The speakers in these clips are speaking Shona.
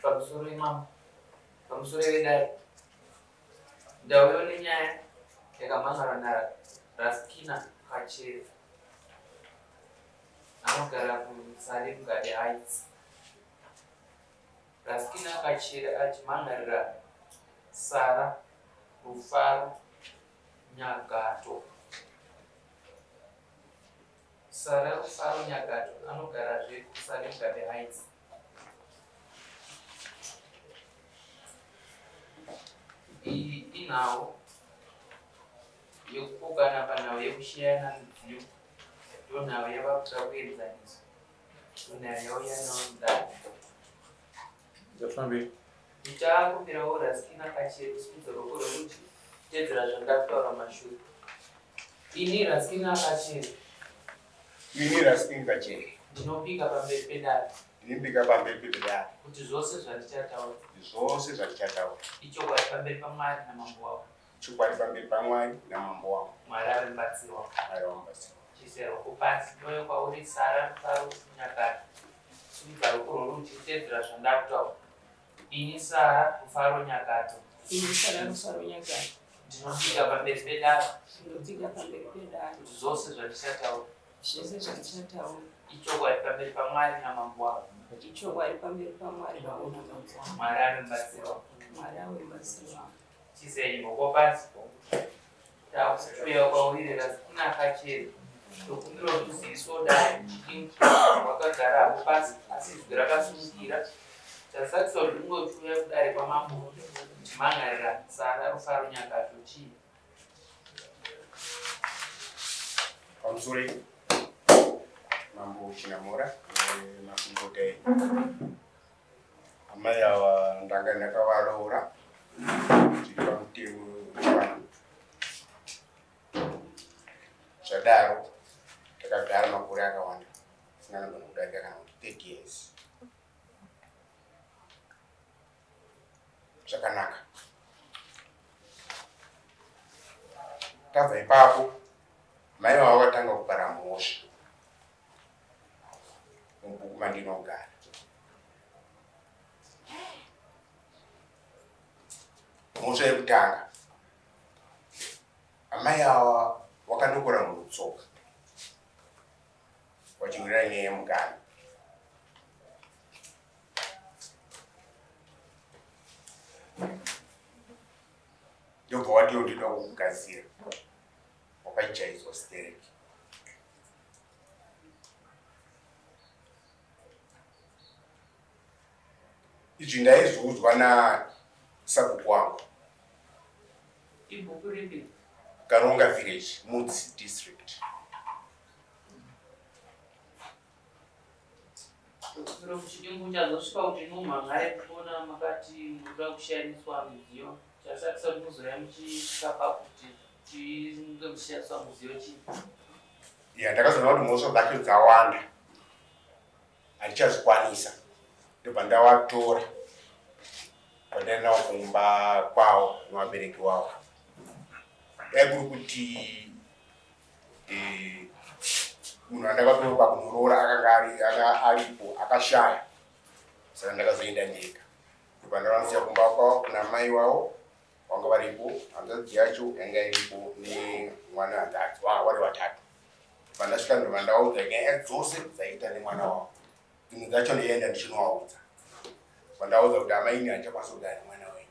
Pamusoro imambo, pamusoro vedare. Ndauyawo nenyaya yakamhan'arwa naRaskina Kachere anogara kuSale Mugade Heights. Raskina Kachere achimhan'arira Sara Rufaro Nyagato. Sara Rufaro Nyagato anogarazve kuSale Mugabe Heights. Iyi inhau yekupokana panhau yekusheyana midziyo ndonhau yavakuda kuenzaniswa ndonhau yauya nayo mudare. Ndafambei. Ndichakumbirawo Raskina Kachere kusimudza ruoko rwerudyi kutedzera zvandakutaura mashure. Ini Raskina Kachere. Ini Raskina Kachere. Ndinopika pamberi pedare. Ndinopika pamberi pedare. Kuti zvose zvandichataura. Zvose zvandichataura. Ichokwadi pamberi paMwari namambo wangu. Chokwadi pamberi paMwari namambo wangu. Mwari ave mubatsiri wangu. Mwari ave mubatsiri wangu. Chiisa ruoko pasi ndouya kwauri Sara Rufaro Nyakare. Simudza ruoko rworudyi kutevedzera zvandakutaura. Ini Sara Rufaro Nyakato. Ini Sara Rufaro Nyakato. Ndinopika pamberi pedare. Ndinopika pamberi pedare. Kuti zvose zvandichataura. Zvese zvandichataura. Ichokwadi pamberi paMwari namambo wangu. Ichokwadi pamberi paMwari namambo wangu. Mwari ave mubatsiri wangu. Mwari ave mubatsiri wangu. Chizenyi ruoko pasi. Takuuya kwauri Rastina Kachere tokumbira kuti uziviswe dare muchidimbu wakagara pasi asi izwi rakasimukira chasakisa kuti unge uchiuya kudare kwamambo uchimhan'arira Sara Rufaro Nyakato chii? Pamusoro Mambo Chinamora nemakurukota enyu. Amai ava ndanga ndakavaroora zviri pamutemo wechivanhu. Zvadaro takagara makore akawanda singanogona kudarika kana kuti 30 years. Zvakanaka. Tabva ipapo mai vava vatanga kupara mhosva mubhuku mandinogara. Mhosva yekutanga, amai ava wakanokora munhu tsoka wachirwira nyaya yemugano. Ndobva wati ndinoda kukugadzira, wakajaidzwa stereki. Izvi ndaizviudzwa nasabhuku wangu. Ibhuku ripi? Karonga village, Mudzi district. Chero muchidimbu chazosvika kuti mumhan'are kuona makati munoda kushandiswa midziyo chasakisa kuti muzouya muchisvika pakuti tinge muchishandiswa mudziyo chii? Ya, ndakazoona kuti mhosva dzacho dzawanda handichazvikwanisa ndobva ndavatora pandaenda nawo kumba kwawo nevabereki wavo dai kuri kuti eh, munhu andakatora pakunoroora akanga aripo akashaya saka ndakazoenda ndega ndobva ndavanosiya kumba kwavo kuna mai wavo vanga varipo hanzvadzi yacho yanga iripo nemwana hanzvadzi vanga vari vatatu pandasvika ndobva ndaudza nyaya dzose dzaiita nemwana wavo dzimwe dzacho ndaienda ndichinovaudza pandaudza kuti amaini handichakwanisa kugara nemwana wenyu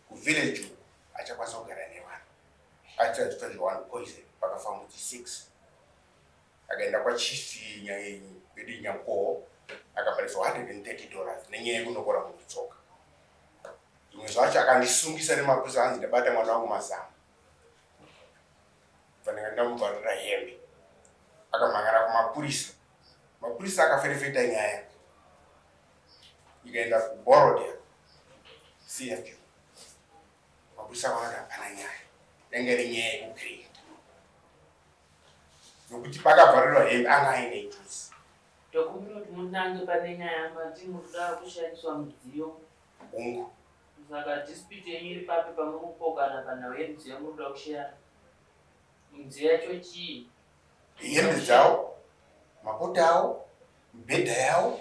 kuvillage uku achakwanisa kugara nevana aita zvita zveone poison pakafa mbudzi 6 akaenda kwachief yedu nyankoho akabhadhiswa $130 nenyaya yekunokora munhu tsoka zvimwe zvacho akandisungisa nemapurisa hanzi ndabata mwana wangu mazamu Ndanga ndamubvarura hembe akamhangara kumapurisa. Mapurisa akaferefeta nyaya ikaenda kuBorrowdale CFU. Mapurisa akaona kuti hapana nyaya, yanga iri nyaya yekucreata nokuti pakabvarirwa hembe anga aine juzi. Tokumbira kuti munange pane nyaya mati munoda kushandiswa mudziyo. Hongu. Saka dispute yenyu iri papi pamuri kupokana panhau yemidziyo yamuri kuda kushare? Midziyo yacho chii? Hembe dzawo, mapoto awo. Mibhedha yavo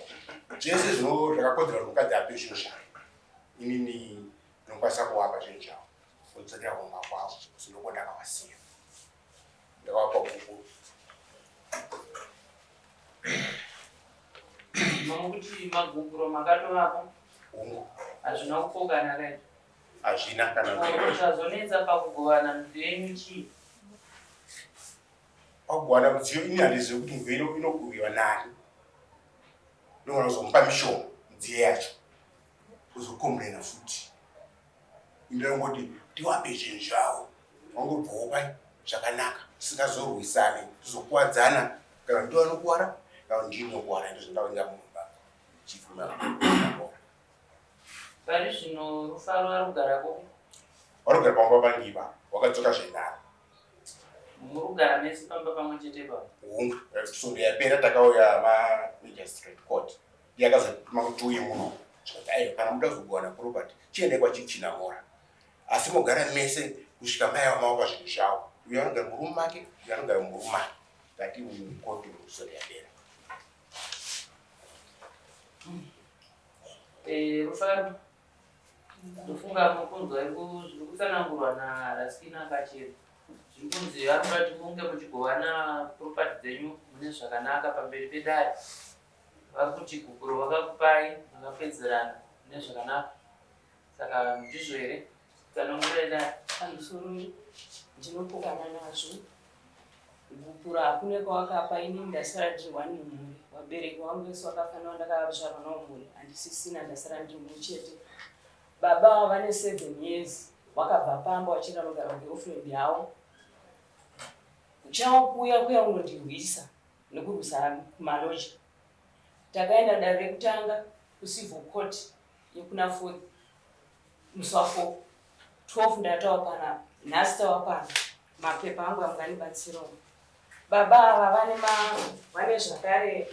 zvese zvino zvakakodzera kuti mukadzi ape zvinhu zvake. Inini ndinokwanisa kuvapa zvinhu zvavo vodzokera kumba kwavo sindoko ndakavasiya. Ndakavapa gupuro. Mamukuti magupuro makatovapa? Hongu. Hazvina kupokana kai? Hazvina kana. Zvazonetsa pakugovana midziyo yenyu chii? Pakugovana midziyo ini handizivi kuti midziyo inogoviwa nani. Ndogona kuzomupa mishonga midziyo yacho. Kuzokomplaina futi. Ndinongoti tiwape zvinhu zvavo. Wangobvawo pai zvakanaka tisingazorwisane tizokuwadzana kana ndiwo anokuwara kana ndini ndinokuwara ndozvandakavinga mumba chief Pari zvino Rufaro ari kugara kupi? Vanogara pamba pandipa wakadzoka zvenharo. Muri kugara mese pamba pamwe chete pa? Hongu, svondo yapera takauya mamagistrate court ndiye akazotuma kuti tiuye muno zvikati aiwa kana muda kuzogowana property chiendai kwaChinamhora asi mogara mese kusvika mai ava mavapa zvinhu zvavo uyo anogara murumu make uyo anogara murumu make tati mukoti svondo yapera. Eh, Rufaro, ndofunga mukunzwa zviri kutsanangurwa naRaskina Kachero. Zviri kunzi vari kuda kuti munge muchigovana property dzenyu mune zvakanaka pamberi pedare. Vari kuti gupuro vakakupai makapedzerana mune zvakanaka. Saka ndizvo here? Tsanangurai dare. Pamusoro ndinopokana nazvo. Gupuro hakuna kwawakapa ini ndasara ndiri one mumhuri. Vabereki vangu vese vakafa navo ndakazvarwa navo mhuri handisisina ndasara ndiri mumwe chete. Baba ava vane seven years wakabva pamba wachienda unogara kugirlfriend yavo. Chavo kuuya kuya unondirwisa nekurwisa kumaloja. Takaenda dare rekutanga kucivil court yekuna fourth musi wa 4 12 ndatawa panapa nhasi tawa pano mapepa angu amungandibatsirawo baba ava vane ma vane zvakare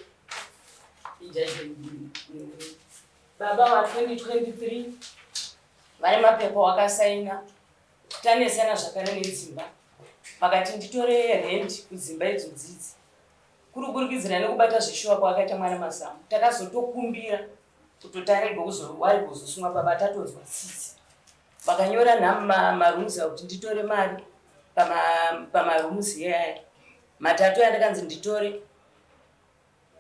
baba va 2023 vane mapepa wakasaina tanesana zvakare nedzimba vakati nditore rent kudzimba idzodzidzi kuri kurikidzira nekubata zveshuwa kwaakaita mwana mazamu takazotokumbira kutoti arege warege kuzosungwa baba tatonzwa tsitsi vakanyora marooms kuti nditore mari pamarooms iyaya matatu yandakanzi nditore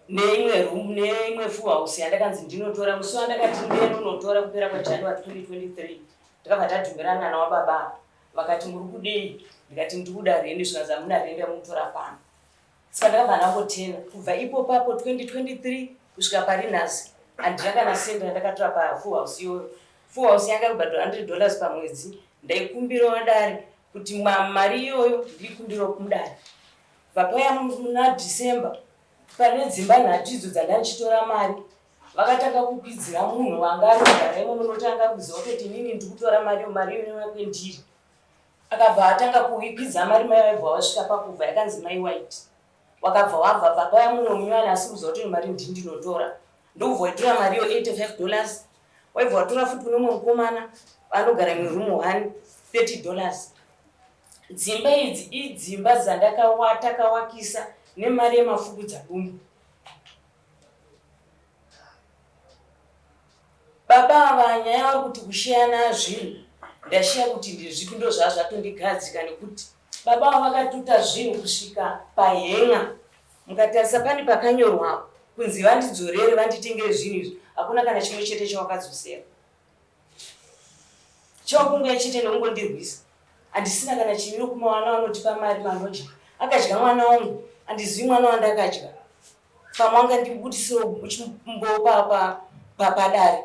neimwe room neimwe full house yandakanzi ndinotora musi wandakati ndenonotora kupera kwajanuary 2023 takabva tadhumirana nawababa vakati muri kudei ndikati ndiri kuda rendi zvikanzi hamuna rendi yamunotora pano Saka ndakabva ndangotena kubva ipopapo 2023 kusvika pari nhasi handina kana sendi randakatora pafull house iyoyo. Full house yanga kubhadhara 100 dollars pamwedzi. Ndaikumbirawo dare kuti mari iyoyo ndiikumbirawo kumudare. Bva paya muna December pane dzimba nhatu idzo dzandandichitora mari vakatanga kukwidzira munhu wanga ari kugara imomo nokuti anga kuziva kutoti inini ndiri kutora mari iyo mari iyo inouya kwendiri. Akabva atanga kuikwidza mari mai vaibva vasvika pakubva yakanzi mai White. Wakabva wabva pakauya mumwe munyowani asi kuziva kuti mari ndini ndinotora. Ndokubva waitora mari iyo 85 dollars. Waibva watora futi kune umwe mukomana anogara imwe room 1 30 dollars. Dzimba idzi idzimba dzandakawatakawakisa nemari yemafukudza dumbu. Baba ava nyaya vari kuti kusheyana zvinhu ndasheya kuti ndezvipi ndozvaa zvatondigadzika nekuti baba ava vakatuta zvinhu kusvika pahen'a mukatarisa pane pakanyorwa kunzi vandidzorere vanditengere zvinhu izvi hakuna kana chimwe chete chawakadzosera chawakunguya chete nekungondirwisa handisina kana chimiro kumawana vanotipa mari manoja akadya mwana wangu handizivi mwana wandakadya pamwe anga ndibudisirewo chimbo padare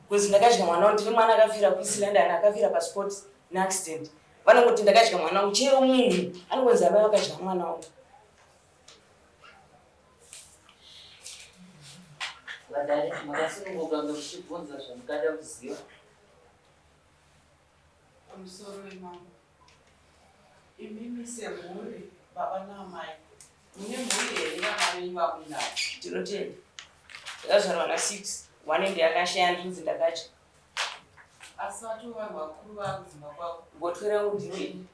bcause ndakadya mwana wangu ndine mwana akafira kueast london akafira pasport neaccident vanongoti ndakadya mwana wangu chero munhu anongonzi amai vakadya mwana wangu vadare makasununguka muchibvunza zvamukada kuziva Pamusoro wemambo. Imimi semhuri baba naamai mune mhuri here vana venyu vamuinavo? Ndinotenda. Ndakazvarwa na 6 one ndiye akashaya ndinzi ndakadya. Asi vatova vanhu vakuru vakudzimba kwavo. Gotwe rangu ndiro iri.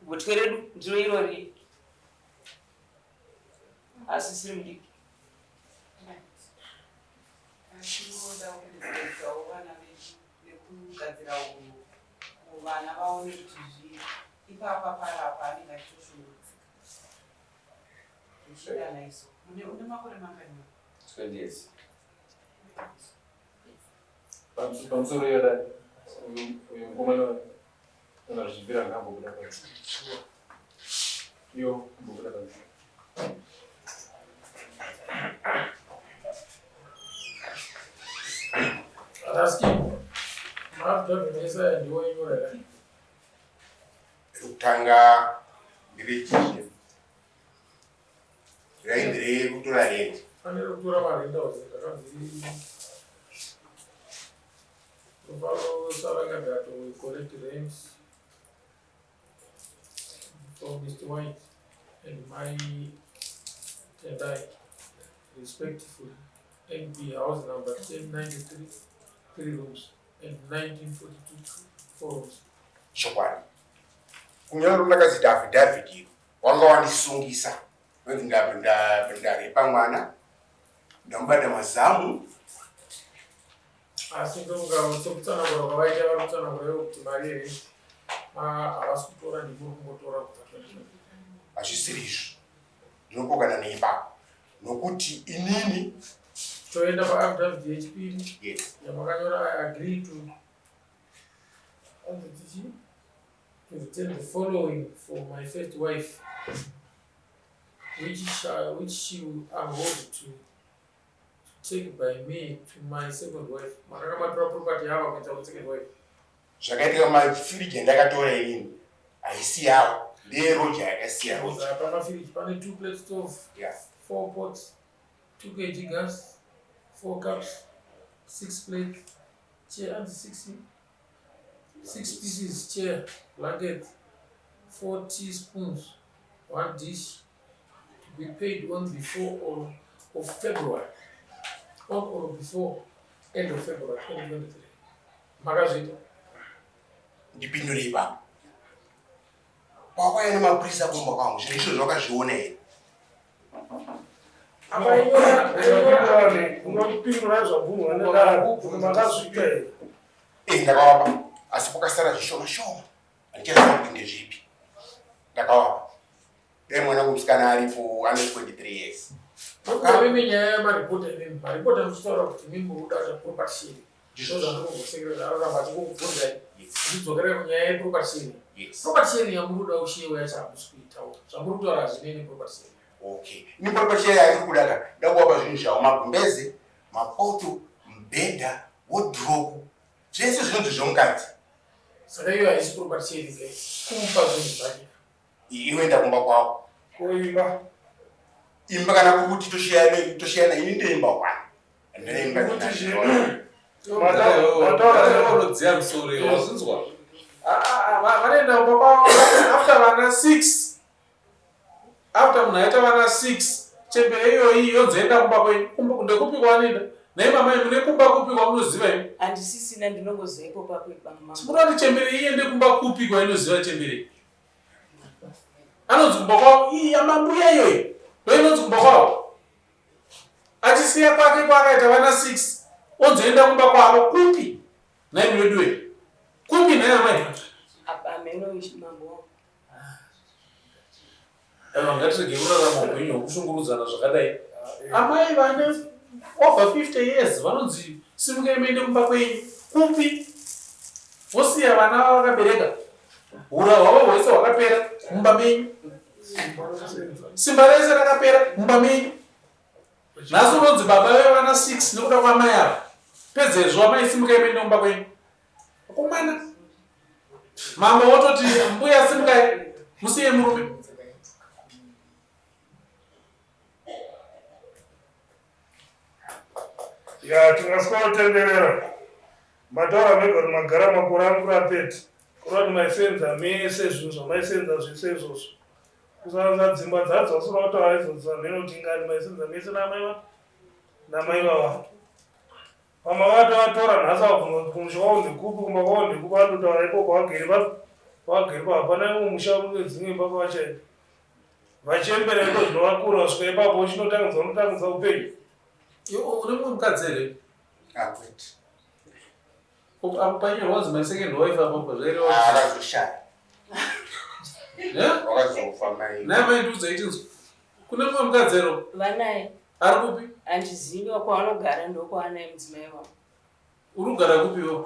Gotwe redu ndiro irori. Asisiri mudiki. Tinoda kuremekedzawo vana vedu nekugadzira unhu kuvana vaone kuti zvii ipapa parapa anenge achitoshungurudzika. Zvichidana iso. Mune une makore mangani? 20 years. Pamusoro yada uyu mukomana kana zvichibvira ngaambobuda panze. Iyo ambobuda panze. Raski, maaffidavit ese aya ndiwo ainyora here? Rekutanga nderechizhe rainzi rekutora rent. Pane rekutora marentals rakanzi Rufaro Sarangadhato will collect rent from Mr. White and Mai Tendai respectively NB house number 1093 three rooms and 1942 four rooms. Chokwadi kunyangwe ndakazoita affidavit iro wanga wandisungisa nonzi ndarepa mwana ndamubata mazamu. Asi ndonga sekutsanangura kwavaita vari kutsanangura ivo kuti mari yerent havasi kutora ndimuri kungotora kubva 2023. Hazvisiri izvo ndinopokana neipapo nokuti inini Toenda paaffidavit yechipiri yes yamakanyora I agree to hanzi tichi to return the following for my first wife which, shall, which she will unhold to take by me to my second wife. Makanga matora property yava kuita ku second wife. Zvakaitika mafiriji andakatora inini haisi yavo ndeyeroja yakasiya roja. Pamafiriji pane 2 plate stove, 4 pots, 2 kg gas, 4 cups, 6 plate, chair and 6 6 pieces chair, blanket, 4 teaspoons, 1 dish to be paid on before or of February, on or before end of February 2023. Makazviita? Ndipindure ipapo. Kwakauya nemapurisa kumba kwangu zvinhu izvozvo wakazviona here? Unopindura zvabvunzwa nedare kuti makazviita here? Eh, ndakavapa asi kwakasara zvishoma shoma handichaziva kuti ndezvipi. Ndakavapa. Dai mwana wangu musikana aripo ane 23 years. Mimi nyaya yemaripota imimi maripota muchitaura kuti imimi muri kuda kuita property sharing. Ndizvo zvandiri kuramba achingokubvunzai. Ndidzokere kunyaya yeproperty sharing. Property sharing yamuri kuda kushewa yacho hamusi kuitaura. Zvamuri kutaura hazvinei neproperty sharing. Okay. Ini property sharing yandiri kuda ka ndoda kuvapa zvinhu zvavo magumbeze, mapoto, mubhedha, wardrobe, zvese zvinonzi zvomukadzi. Saka iyo haisi property sharing ke kumupa zvinhu zvake. Iwe kumba kwavo. Ko imba? Imba kana kuri kuti toshiyana toshiyana ini ndeimba one. Handina imba Unodziya musoro iwe wazvinzwa. Vanoenda kumba kwavo after vana 6 after munhu aita vana 6 chembere iyoyi yonzoenda kumba kwenyu. Ndekupi kwavanoenda? Nhai mamai mune kumba kupi kwamunoziva imi? Handisisina ndinongoziva ipo papo ipamama. Munoda kuti chembere iende kumba kupi kwainoziva chembere? Anonzi kumba kwavo iyi yamambuya iyoyi ndoinonzi kumba kwavo. Achisiya kwake kwaakaita vana 6 onzoenda kumba kwavo kupi? Nhai veduwe kupi nhai amai? Apa hameno mambo wangu. Aiwa ngatirege kurarama upenyu hwekushungurudzana zvakadai. Amai vane over 50 years vanonzi simukai muende kumba kwenyu kupi? Vosiya vana vavakabereka hura hwavo hwese hwakapera mumba menyu, simba rese rakapera mumba menyu. Nhasi unonzi baba vevana 6 nekuda kwamai ava. Pedzezvo amai simukai muende kumba kwenyu. Akomana mambo wototi mbuya simukai musiye murume. Ya tingaswautenderera mataura mega kuti magara makore angu kura 30 kureva kuti maisenza mese zvinhu zvamaisenza zvese izvozvo kusanganisa dzimba dzadzo vasina kutaura idzodzo hameno kuti ingani maisenza mese naamai va namai vava vamwe vatovatora nhasi vabvunza kuti kumusha kwavo ndekupi kumba kwavo ndekupi vanototaura ikoko vagere papi vagere pa hapana imwe musha dzimwe imba kwavachaenda. Vachembera iko zvino vakura kusvika ipapo uchinotangidza unotangidza upenyu. Iwe une mumwe mukadzi here? Ah, kwete. Apo panyorwa kunzi my second wife apo zvaireva ah, akazoshaya. Wakazofa mai. Naye mai ndiudza itinzwa. Kune mumwe mukadzi here? Vanaye. Ari kupi? Handizivi kwavanogara ndokwaanaye mudzimai wavo. Uri kugara kupi iwe?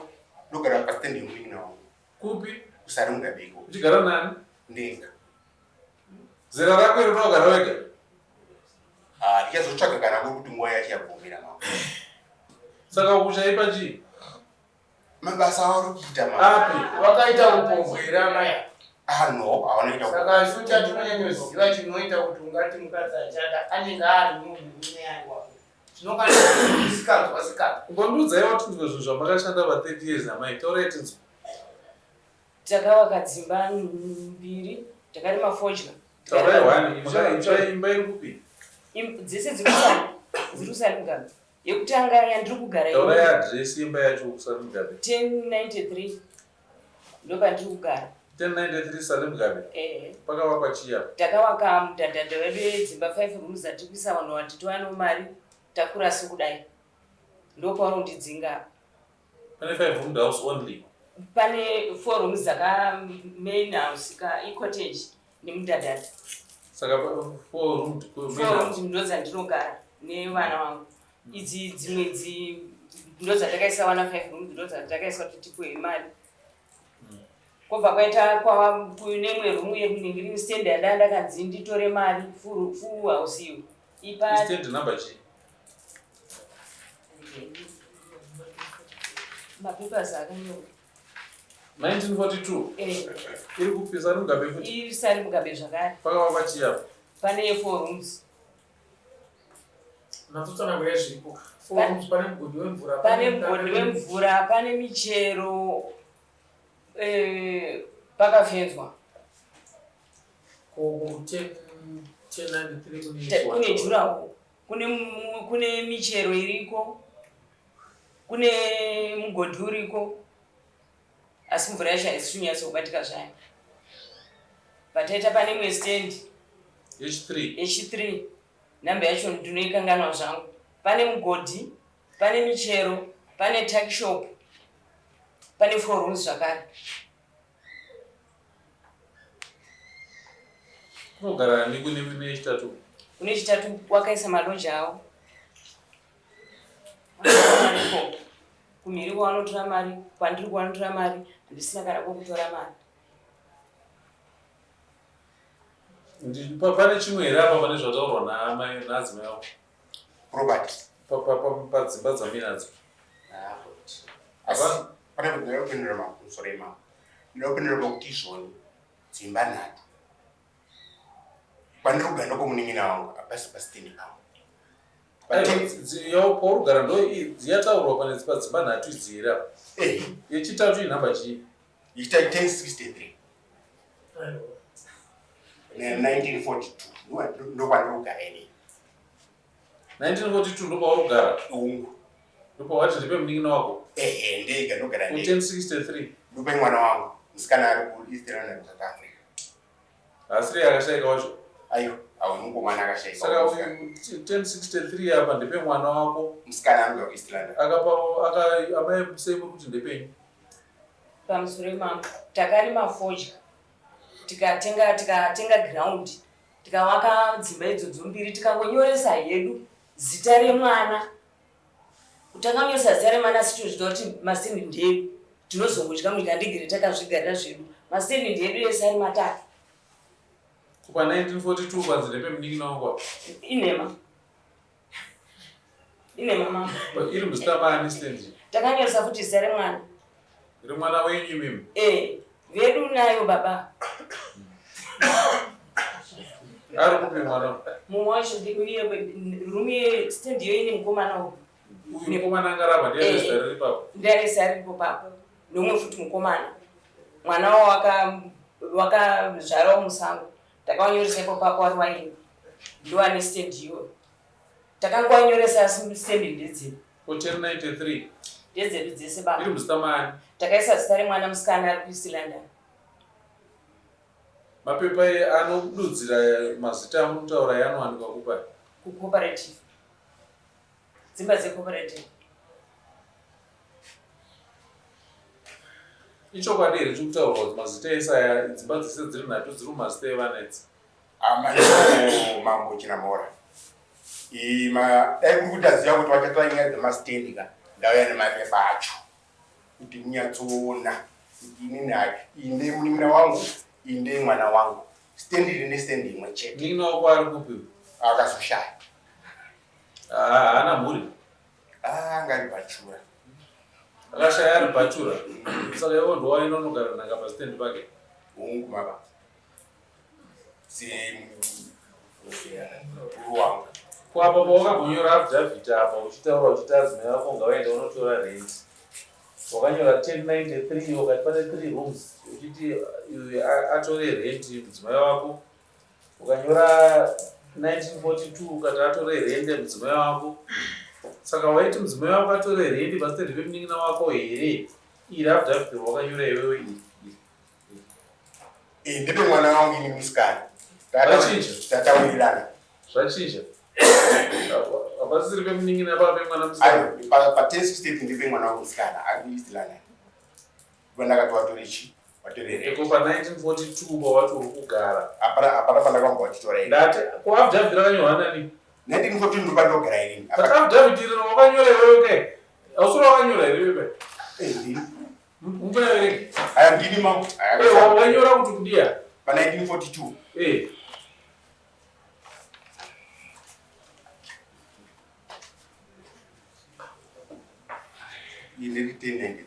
Ndogara pastand yemunin'ina wangu. Kupi? Kusari Mugabe iko. Uchigara nani? Ndega. Zera rako iri unogara wega? Ah, ndichazotsvaga kana kuri kuti nguva yacho yagumira mama. Saka ukuchaipa chii? Mabasa auri kuita mama. Api? Wakaita upombwe here amai? Ah no, hawana kuita Saka isu chatinonyanyoziva chinoita kuti ungati mukadzi achada anenge ari munhu murume ari wako. Tinokana sikanzwa sikanzwa. Umbondiudzaiwo tinzwe zvinhu zvamakashanda pa 30 years amai. Taurai tinzwe. Takavaka dzimba mbiri, takarima fodya. Taurai one, imba imba iri kupi? Dzese dziri kusari, dziri kusari Mugabe. Yekutanga yandiri kugara Taurai address yemba yacho kusari Mugabe. 1093 ndopandiri kugara. 1093 Sale Mugabe. Eh. Pakavakwa chii apa? Takavaka mudhadhadha wedu yedzimba 5 rooms dzatiri kuisa vanhu vati tiwanewo mari takura sekudai. Ndopauri kundidzinga apa. Pane 5 roomed house only. Pane 4 rooms dzaka main house ka icottage nemudhadhadha. Saka 4 roomed main house. Ndo dzandinogara nevana vangu. Idzi dzimwe idzi ndo dzatakaisa vana 5 rooms ndo dzatakaisa kuti tipuwe mari. Kobva kwaita kwa kune imwe room yekuningiri stand yandanga ndakanzi nditore mari full full house iyo. Ipa stand number chii? Mapapers akanyorwa. 1942 eh. Iri kupi Sari Mugabe futi? Iri Sari Mugabe zvakare. Pakavakwa chii apa? Pane 4 rooms. Natsotsanangura zviripo. 4 rooms pane mugodhi wemvura. Pane mugodhi wemvura, pane michero eh, pakafenzwa. Ko 10 1093 kune jurawo. Kune, kune michero iriko, kune mugodhi uriko, asi mvura yacho haisi kunyatso kubatika zvayo. Pataita pane imwe stand H3, H3 namba yacho ndinoikanganwa zvangu. Pane mugodhi, pane michero, pane tuck shop, pane 4 rooms zvakare. Kunogara ani kune kune chitatu? Kune chitatu wakaisa maloja awo. Kumhiri kwavanotora mari, kwandiri kwavanotora mari, handisina kana kwokutora mari. Pane chimwe here apa pane zvataurwa naamai naadzimai vako? Property. Padzimba dzamuinadzo. Asi pane ndinopindura mamusoro emambo. Ndinopindura pakuti izvoni dzimba nhatu. Kwandiri kugara ndokomunin'ina wangu hapasi pasiteni pangu. Pauri kugara ndo dziyataurwa pane padzimba nhatu idzi here apa? Eh. Yechitatu inhamba chii? Yechitatu 1063. 1942 ndokwandiri kugara inini. 1942 ndopauri kugara? Ungu. Ndopawati ndipe munin'ina wako? Ehe, ndega ndogara ndega. 1063. Ndope mwana wangu musikana ari ku East London South Africa. Asiri akashaika wacho? Aiwa, awo mukomana akashaika. Saka uyu 1063 apa ndepe mwana wako? Musikana anobva ku East London. Akapa aka amai sei muri kuti ndepenyu? Pamusoro imambo takarima fodya tikatenga tikatenga ground tikavaka dzimba idzodzo mbiri tikangonyoresa hedu zita remwana kutanga kunyoresa zita remwana asi tozvida kuti masitendi ndeedu tinozongodya mudya ndigere takazvigarira zvedu masitendi ndeedu ese ari matatu. Kupa 1942 panzi ndepemunin'ina wangu apa. Inhema. Inhema mama. Iri muzita maani stand? Takanyoresa futi zita remwana. Remwana wenyu imimi? Eh, vedu nayo baba. Ari kupi mwana? Mumwe wacho ndiye room ye stand iyo ine mukomana uyu. Uyu mukomana angaramba ndiye ane zita riri papo. Ndiye ane zita riripo papo. Nomwe futi mukomana. Mwana waka wakazvarawo musango. Takawanyoresa ipo papo wari waini. Ndiwo ane stand iyoyo. Takangowanyoresa asi stand ndedzedu. 1093. Ndedzedu dzese baba. Iri muzita maani? Takaisa zita remwana musikana ari kuEast London. Mapepa anodudzira mazita amunotaura yanowanikwa kupa? Kucooperative. Dzimba dzecooperative. Ichokwadi here chiri kutaurwa kuti mazita ese aya dzimba dzese dziri nhatu dziri mumazita evana idzi? Amai mambo Chinamhora. Ima dai kuri kuti aziva kuti vachatora nyaya dzemastendi ka ndauya nemapepa acho kuti munyatsoona kuti inini hai iyi ndeye munin'ina wangu iyi ndeye mwana wangu stendi iri nestendi imwe chete. Munin'ina wako ari kupi? Akazoshaya. Haana mhuri? Anga ari bhachura. Akashaya ari bhachura. Saka iwe ndowaenda unogara nhaka pastendi pake? Hongu baba. Wangu. Ko apa pawakambonyora affidavit apa uchitaura uchiti adzimai vako ngavaende unotora rent. Wakanyora 1093 wakati pane 3 rooms uchiti uyu atore rent mudzimai wako. Ukanyora 1942 ukati atore rent mudzimai wako. Saka waiti mudzimai wako atore rent pasitendi pemunin'ina wako here? Iri affidavit wakanyora iwewe iri. Eh, ndipe mwana wangu ini musikana. Zvachinja. Tatawirirana. Zvachinja. Hapasisiri pemunin'ina pa pemwana musikana. Ayo, pa pa test state ndipe mwana wangu musikana ari East London. Ndakati watore chi? Watore rent. Eko pa 1942 pawati uri kugara. Hapana hapana pandakambwa wachitora ini. Ndati ko affidavit rakanyorwa nani? 1942 ndipo pandogara ini. But affidavit iri wakanyora iwewe ke? Hausiri wakanyora here iwewe? Eh, ndini. Mumboyaverenge. Aya ndini mambo. Eh, wakanyora kuti kudiya? Pa 1942. Eh. Ine 1093.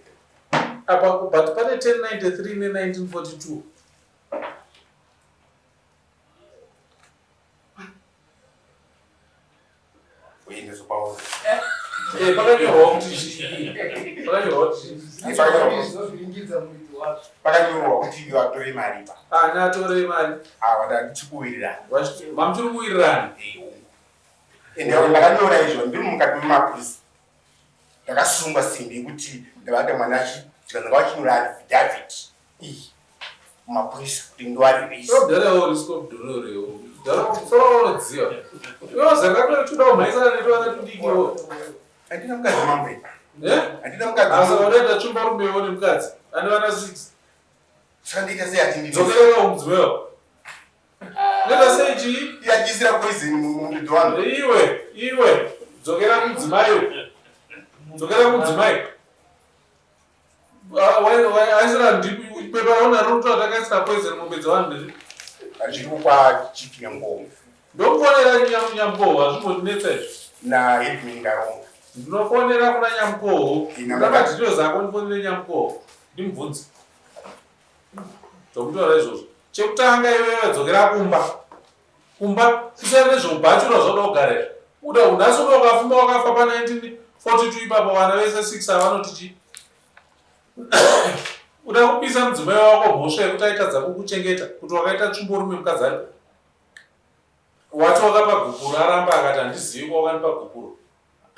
Apa but pane 1093 ne 1942. Uende pauri. Eh, pakanyorwa kuti chii? Pakanyorwa kuti chii? Zviringidza muridzi wazvo. Pakanyorwa kuti iyo atore mari pa. Ani atore mari? Ava ndachikuwirirana. Mamuchiri kuwirirana? Ende ndakanyora izvo ndiri mukati memapurisa. Ndakasungwa simbi yekuti ndabata mwana achi tikanzanga vachinyora affidavit iyi mumapurisa kuti ndoarivisa. Dhara uri scope dhorore. Dhara kusoro unodziva. Iwe zaka toda kumhanyisana netwana tudiki iwe. Handina mukadzi mambo. Eh? Handina mukadzi. Asa unoita tsvimbo rume iwe nemukadzi. Ane vana 6. Saka ndiita sei ati ndini? Dzokerera kumudzimai wako. Neta sei chii? Yachisira poison mumudzi wangu. Iwe, iwe, dzokera kumudzimai. Dzokera kumudzimai. Aisira pepa raona rinotora takaisira poison mombe dzevanhu ndezvi. Zviri kwa chief Nyambowo. Ndokufonera Nyambowo hazvimbondinetsa izvi. Na headman Ndaronga. Ndinofonera kuna Nyambowo. Ndakadhito zako ndifonere Nyambowo. Ndimubvunze. Zvokutaura izvozvo. Chekutanga iwewe dzokera kumba. Kumba kusiyana nezveubhachura zvauda kugara izvi. Uda nhasi uno ukafuma wakafa pa 1942 ipapo vana vese 6 avanoti chii? Uda kupisa mudzimai wako mhosva yekuti aitadza kukuchengeta kuti wakaita tsvimborume mukadzi aripo. Wati wakapa gupuro aramba akati handizivi kwawakandipa gupuro.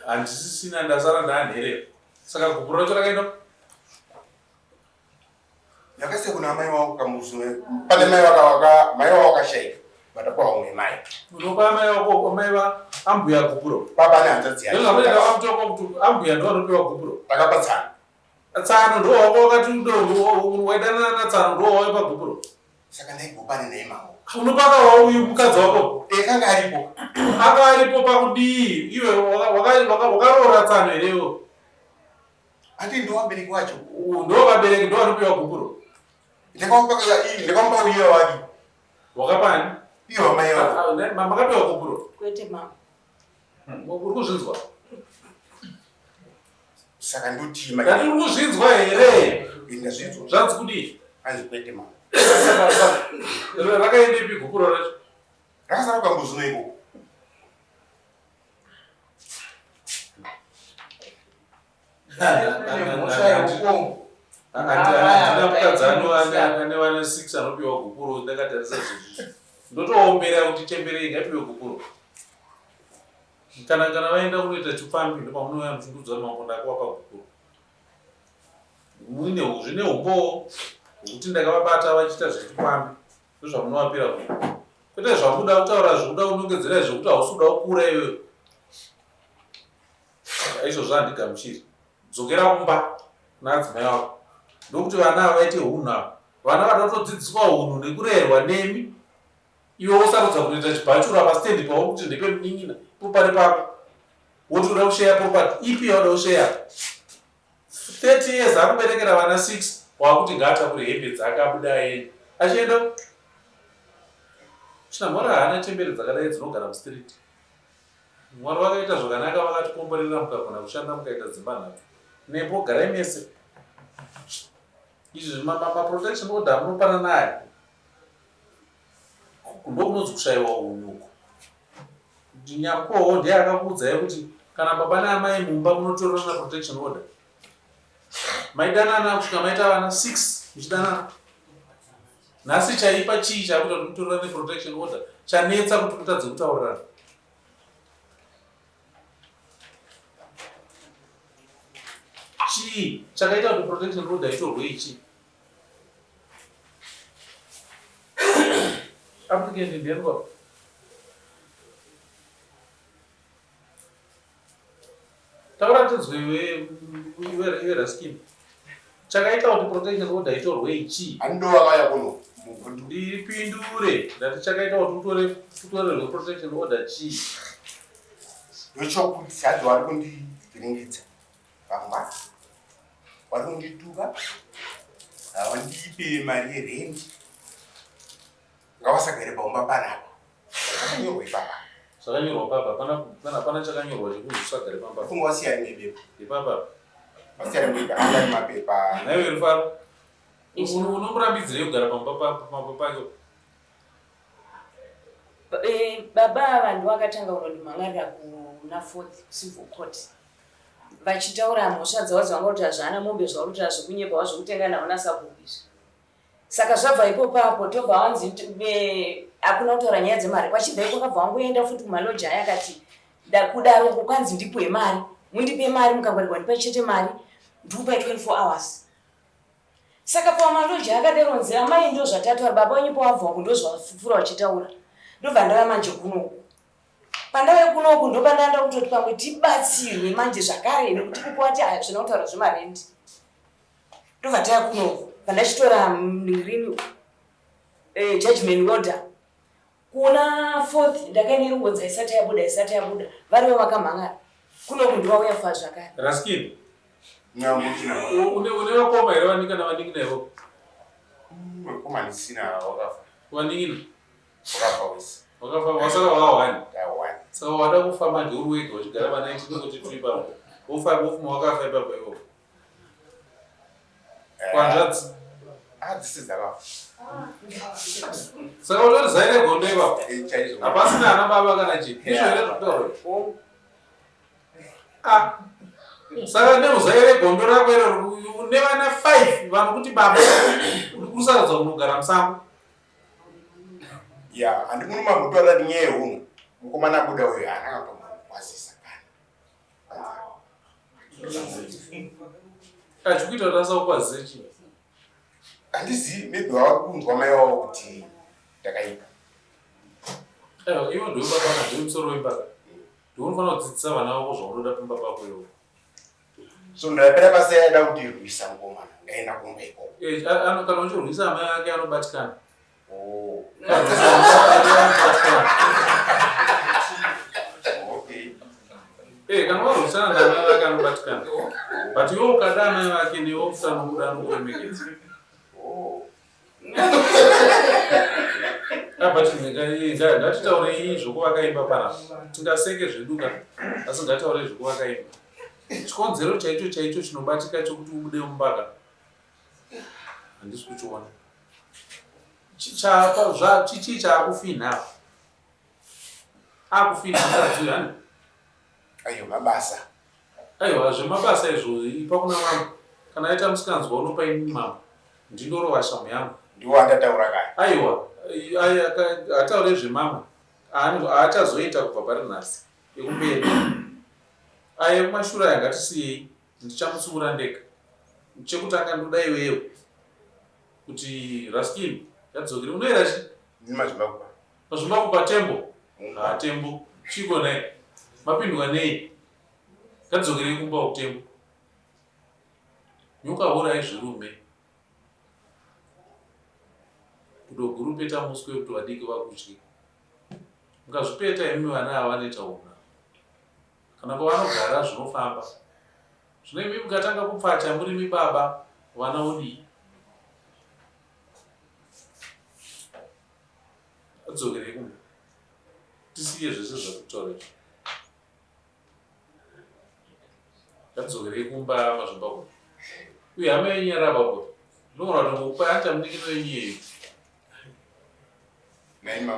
Handisisina ndasara ndaanherera. Saka gupuro racho rakaenda Yakasiya kuna amai wako kamuzume. Pane mai waka mai wako wakashaika. Vatapa vamwe mai. Unopa amai wako amai va ambuya gupuro. Baba nehanzvadzi yake. Ndozvamboita vamutoko kuti ambuya ndo vanopiwa gupuro. Takapa tsano. Tsano ndo wako wakati ndo waidanana natsano ndo waipa gupuro. Saka ndaigopane naye mambo. Unopaka wauyu mukadzi wako. Eh, kanga aripo. Anga aripo pakudii? Iwe wakaroora tsano here iwe? Ati ndo vabereki wacho. Ndo vabereki ndo vanopiwa gupuro. Ndakamupa uye wadi. Wakapani? Iyo mai wako. Makapiwa gupuro. Kwete mama. Uri kuzvinzwa? Saka ndotima. Ndati uri kuzvinzwa here? Ndazvinzwa. Zvanzi kudii? Hanzi kwete mama. Saka rakaendepi gupuro racho? Rakasara kambuzuno ikoko. Handina mukadzi ane vana 6 anopiwa gupuro ndakatarisa zvezvizvi. Ndotoombera kuti chembere ingapiwe gupuro. Kana kana vaenda kunoita chipfambi ndopamunouya muchindudza kuti mambo ndakavapa gupuro. Muine zvine umbowo hwekuti ndakavabata vachiita zvechipfambi. Ndozvamunovapira ku. Kwete zvamuda kutaura zvekuda kunongedzera zvekuti hausi kuda kukura iwewe. Izvozvo handigamuchiri. Dzokera kumba kuna adzimai wako. Ndokuti vana ava vaite hunhu ava. Vana vada kutodzidziswa hunhu nekurerwa nemi. Iwe wosarudza kunoita chibhachura pastendi pauri kuti ndepemunin'ina ipo pari pako. Woti uda kusheya property ipi yauda kusheya? 30 years akuberekera vana 6 wakuti ngaatakure hembe dzake abude aende achienda Chinamhora haana chembere dzakadai dzinogara mustreet. Mwari vakaita zvakanaka vakatikomborera mukagona kushanda mukaita dzimba nhatu. Nepo garai mese. Izvi maprotection order amunopanana aya ndokunonzi kushaiwa hunhu uku. Nyakuwo ndiye akakuudzai kuti kana baba naamai mumba munotorerana protection order. Maidanana kusvika maita vana 6 muchidanana. Nhasi chaipa chii chakuita kuti mutorerane protection order chanetsa kuti mutadze kutaurirana. Chii chakaita kuti protection order itorwe ichi? Applicant ndiani baba? Taura tinzwe iwe iwe iwe Raskin. Chakaita kuti protection order itorwe ichi. Ando vakauya kuno. Ndipindure. Ndati chakaita kuti utore utorerwe protection order chii? Ndochokuti hanzi vari kundivhiringidza pamba. Vari kundituka. Havandipe mari yerendi. Ngavasagare paumba panapa. Zvakanyorwa ipapa. Zvakanyorwa papa hapana hapana hapana chakanyorwa chekunzi usagare pamba. Funga wasiya rimwe bepa. Ipapa. Wasiya rimwe bepa. Anga mapepa. Naiwe Rufaro. Unomurambidzirei kugara pamba pamba pake? Eh, baba ava ndivo akatanga kunondimhan'arira kuna fourth civil court vachitaura mhosva dzavo dzavanga kuti hazvana mombe zvauri kuti hazvekunyepa wazvekutenga navo nasabhuku izvi Saka zvabva ipopo apo tobva wanzi hakuna kutaura nyaya dzemari. Wachibva iko kabva wangoenda futi kumaloji aya akati kudaro uko kwanzi ndipuwe mari. Mundipe mari mukangwarirwa ndipe chete mari ndikupai 24 hours. Saka pamaloji akadero nzi amai ndo zvatataura baba wenyu pawabva uku ndozvafufura vachitaura. Ndobva ndava manje kunoku. Pandave kunoku ndopandanda kutoti pamwe tibatsirwe manje zvakare nekuti kukwati hazvina kutaura zvemarendi. Ndobva taya kunoku pandachitora rini eh, judgment order kuna fourth ndakaine rungonza isati yabuda isati yabuda varivo vakamhangara kunoku ndovauya fa zvakare. Raskin une vakoma here vanika navanin'ina ivo? Vakoma ndisina vakafa. Vanin'ina? Wakafa wese. Wakafa wasara wawani. Wawani. Saka wada kufa manje uri wega uchigara pa 1942 ipapo. Wofa wofuma wakafa ipapo ipapo. Kwanzvadzi. Ah, dzisi dzakafa. Saka utori zai regondo ipapo. Eh, chaizvo. Hapasina ana baba kana chii. Ndizvo here zvekutaura? Ah. Saka neuzai regondo rako iro une vana 5 vanokuti baba uri kusarudza kunogara musango. Ya, handi muno mambotaura nyaya yehunhu. Mukomana abuda uyo haana kutombokwazisa kana. Achikuita kuti asakukwazise chii? Handizivi, maybe wava kunzwa mai wavo kuti ndakaipa. Aiwa, iwe ndiwe baba kana ndiwe musoro wemba. Ndiwe unofanira kudzidzisa vana vako zvaunoda pamba pako iwe. So ndapera basa yaida kundirwisa mukomana, ndaenda kumba ikoko. Eh, kana uchirwisa amai ake anobatikana. Oh. Okay. Eh, kana warwisana naamai vake anobatikana. But iwe ukada amai vake newe usanokuda anokuremekedza. Oh. Ah, but ngatitaurei zvokuvaka imba panapa. Tingaseke zvedu ka, asi ngataurei zvokuvaka imba. Chikonzero chaicho chaicho chinobatika chokuti ubude mumba ka handisi kuchiona. Chii chaakufinha apa? Akufinha mukadzi uyu hani? Ayo mabasa. Aiwa zvemabasa izvo ipa kuna mambo. Kana aita musikanzwa unopa ini mambo. Ndindorova shamhu yangu. Ndiwo andataura kaya. Aiwa hataure zvemamwe. Haachazoita kubva pari nhasi. Ekumberi. Aya ekumashure aya ngatisiyei. Ndichamutsiura ndega. Chekutanga ndoda iwewe kuti Raskin ngadzokere. Unoera chi? Mazvimbakupa. Mazvimbakupa Tembo. Ah, Tembo. Chiko naye. Mapindwa nei? Ngatidzokerei kumba kuTembo. Nyoka horai zvirume. Gudo guru peta muswe kuti vadiki vakutye. Mukazvipeta imi vana ava vanoita una. Kana pavanogara zvinofamba. Zvino imi mukatanga kupfacha murimi baba vana odii? Adzokerei kumba. Tisiye zvese zvatitaura izvi. Ngatidzokerei kumba mazvimba kuno. Uye hama yenyu yarapa kuti. Ndinoona kuti ngokupa anta munin'ina wenyu iyeyu.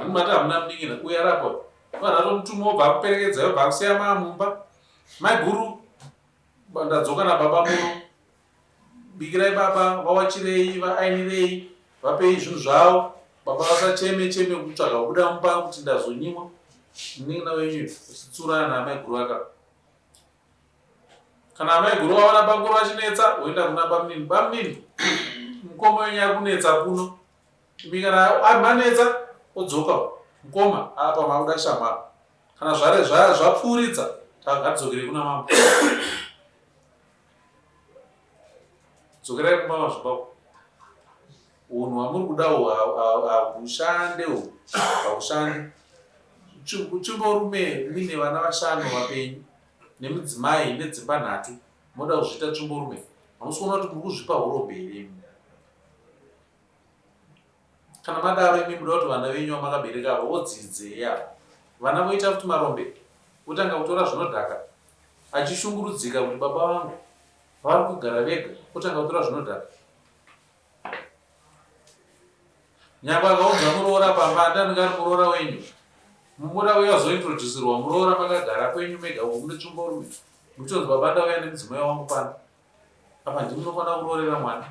Mati hamuna munin'ina uye arapa. Vanhu vatomutuma obva akuperekedza obva akusiya maamumba. Maiguru ndadzoka nababa muno. Bikirai baba, vawachirei, vaainirei, vapei zvinhu zvavo. Baba vasacheme cheme kutsvaga kubuda mumba kuti ndazonyimwa. Munin'ina wenyu uchitsurana naamaiguru vaka. Kana amaiguru vaona bamukuru vachinetsa, woenda kuna bamunini. Bamunini, mukoma wenyu ari kunetsa kuno. Imi kana manetsa, odzoka. Mukoma, apa makuda shamhu apa. Kana zvare zvapfuuridza, ngatidzokere kuna mambo. Dzokerai kumba mazvibako. Unhu hwamuri kuda hahushande uhu. Hahushande. Tsvimborume muine vana vashanu vapenyu nemudzimai nedzimba nhatu moda kuzviita tsvimborume. Hamusi kuona kuti muri kuzvipa hurombe here imi? Kana madaro imi muda kuti vana venyu vamakabereka ava vodzidzei ava? Vana voita futi marombe votanga kutora zvinodhaka achishungurudzika kuti baba vangu vari kugara vega otanga kutora zvinodhaka. Nyangwe akaunza muroora pamba andi anenge ari muroora wenyu. Mumoda uya azointroducirwa muroora makagara kwenyu mega uko mune tsvimborume muchitonzi baba ndauya nemudzimai wangu pano. Apa ndimi munofanira kuroorera mwana.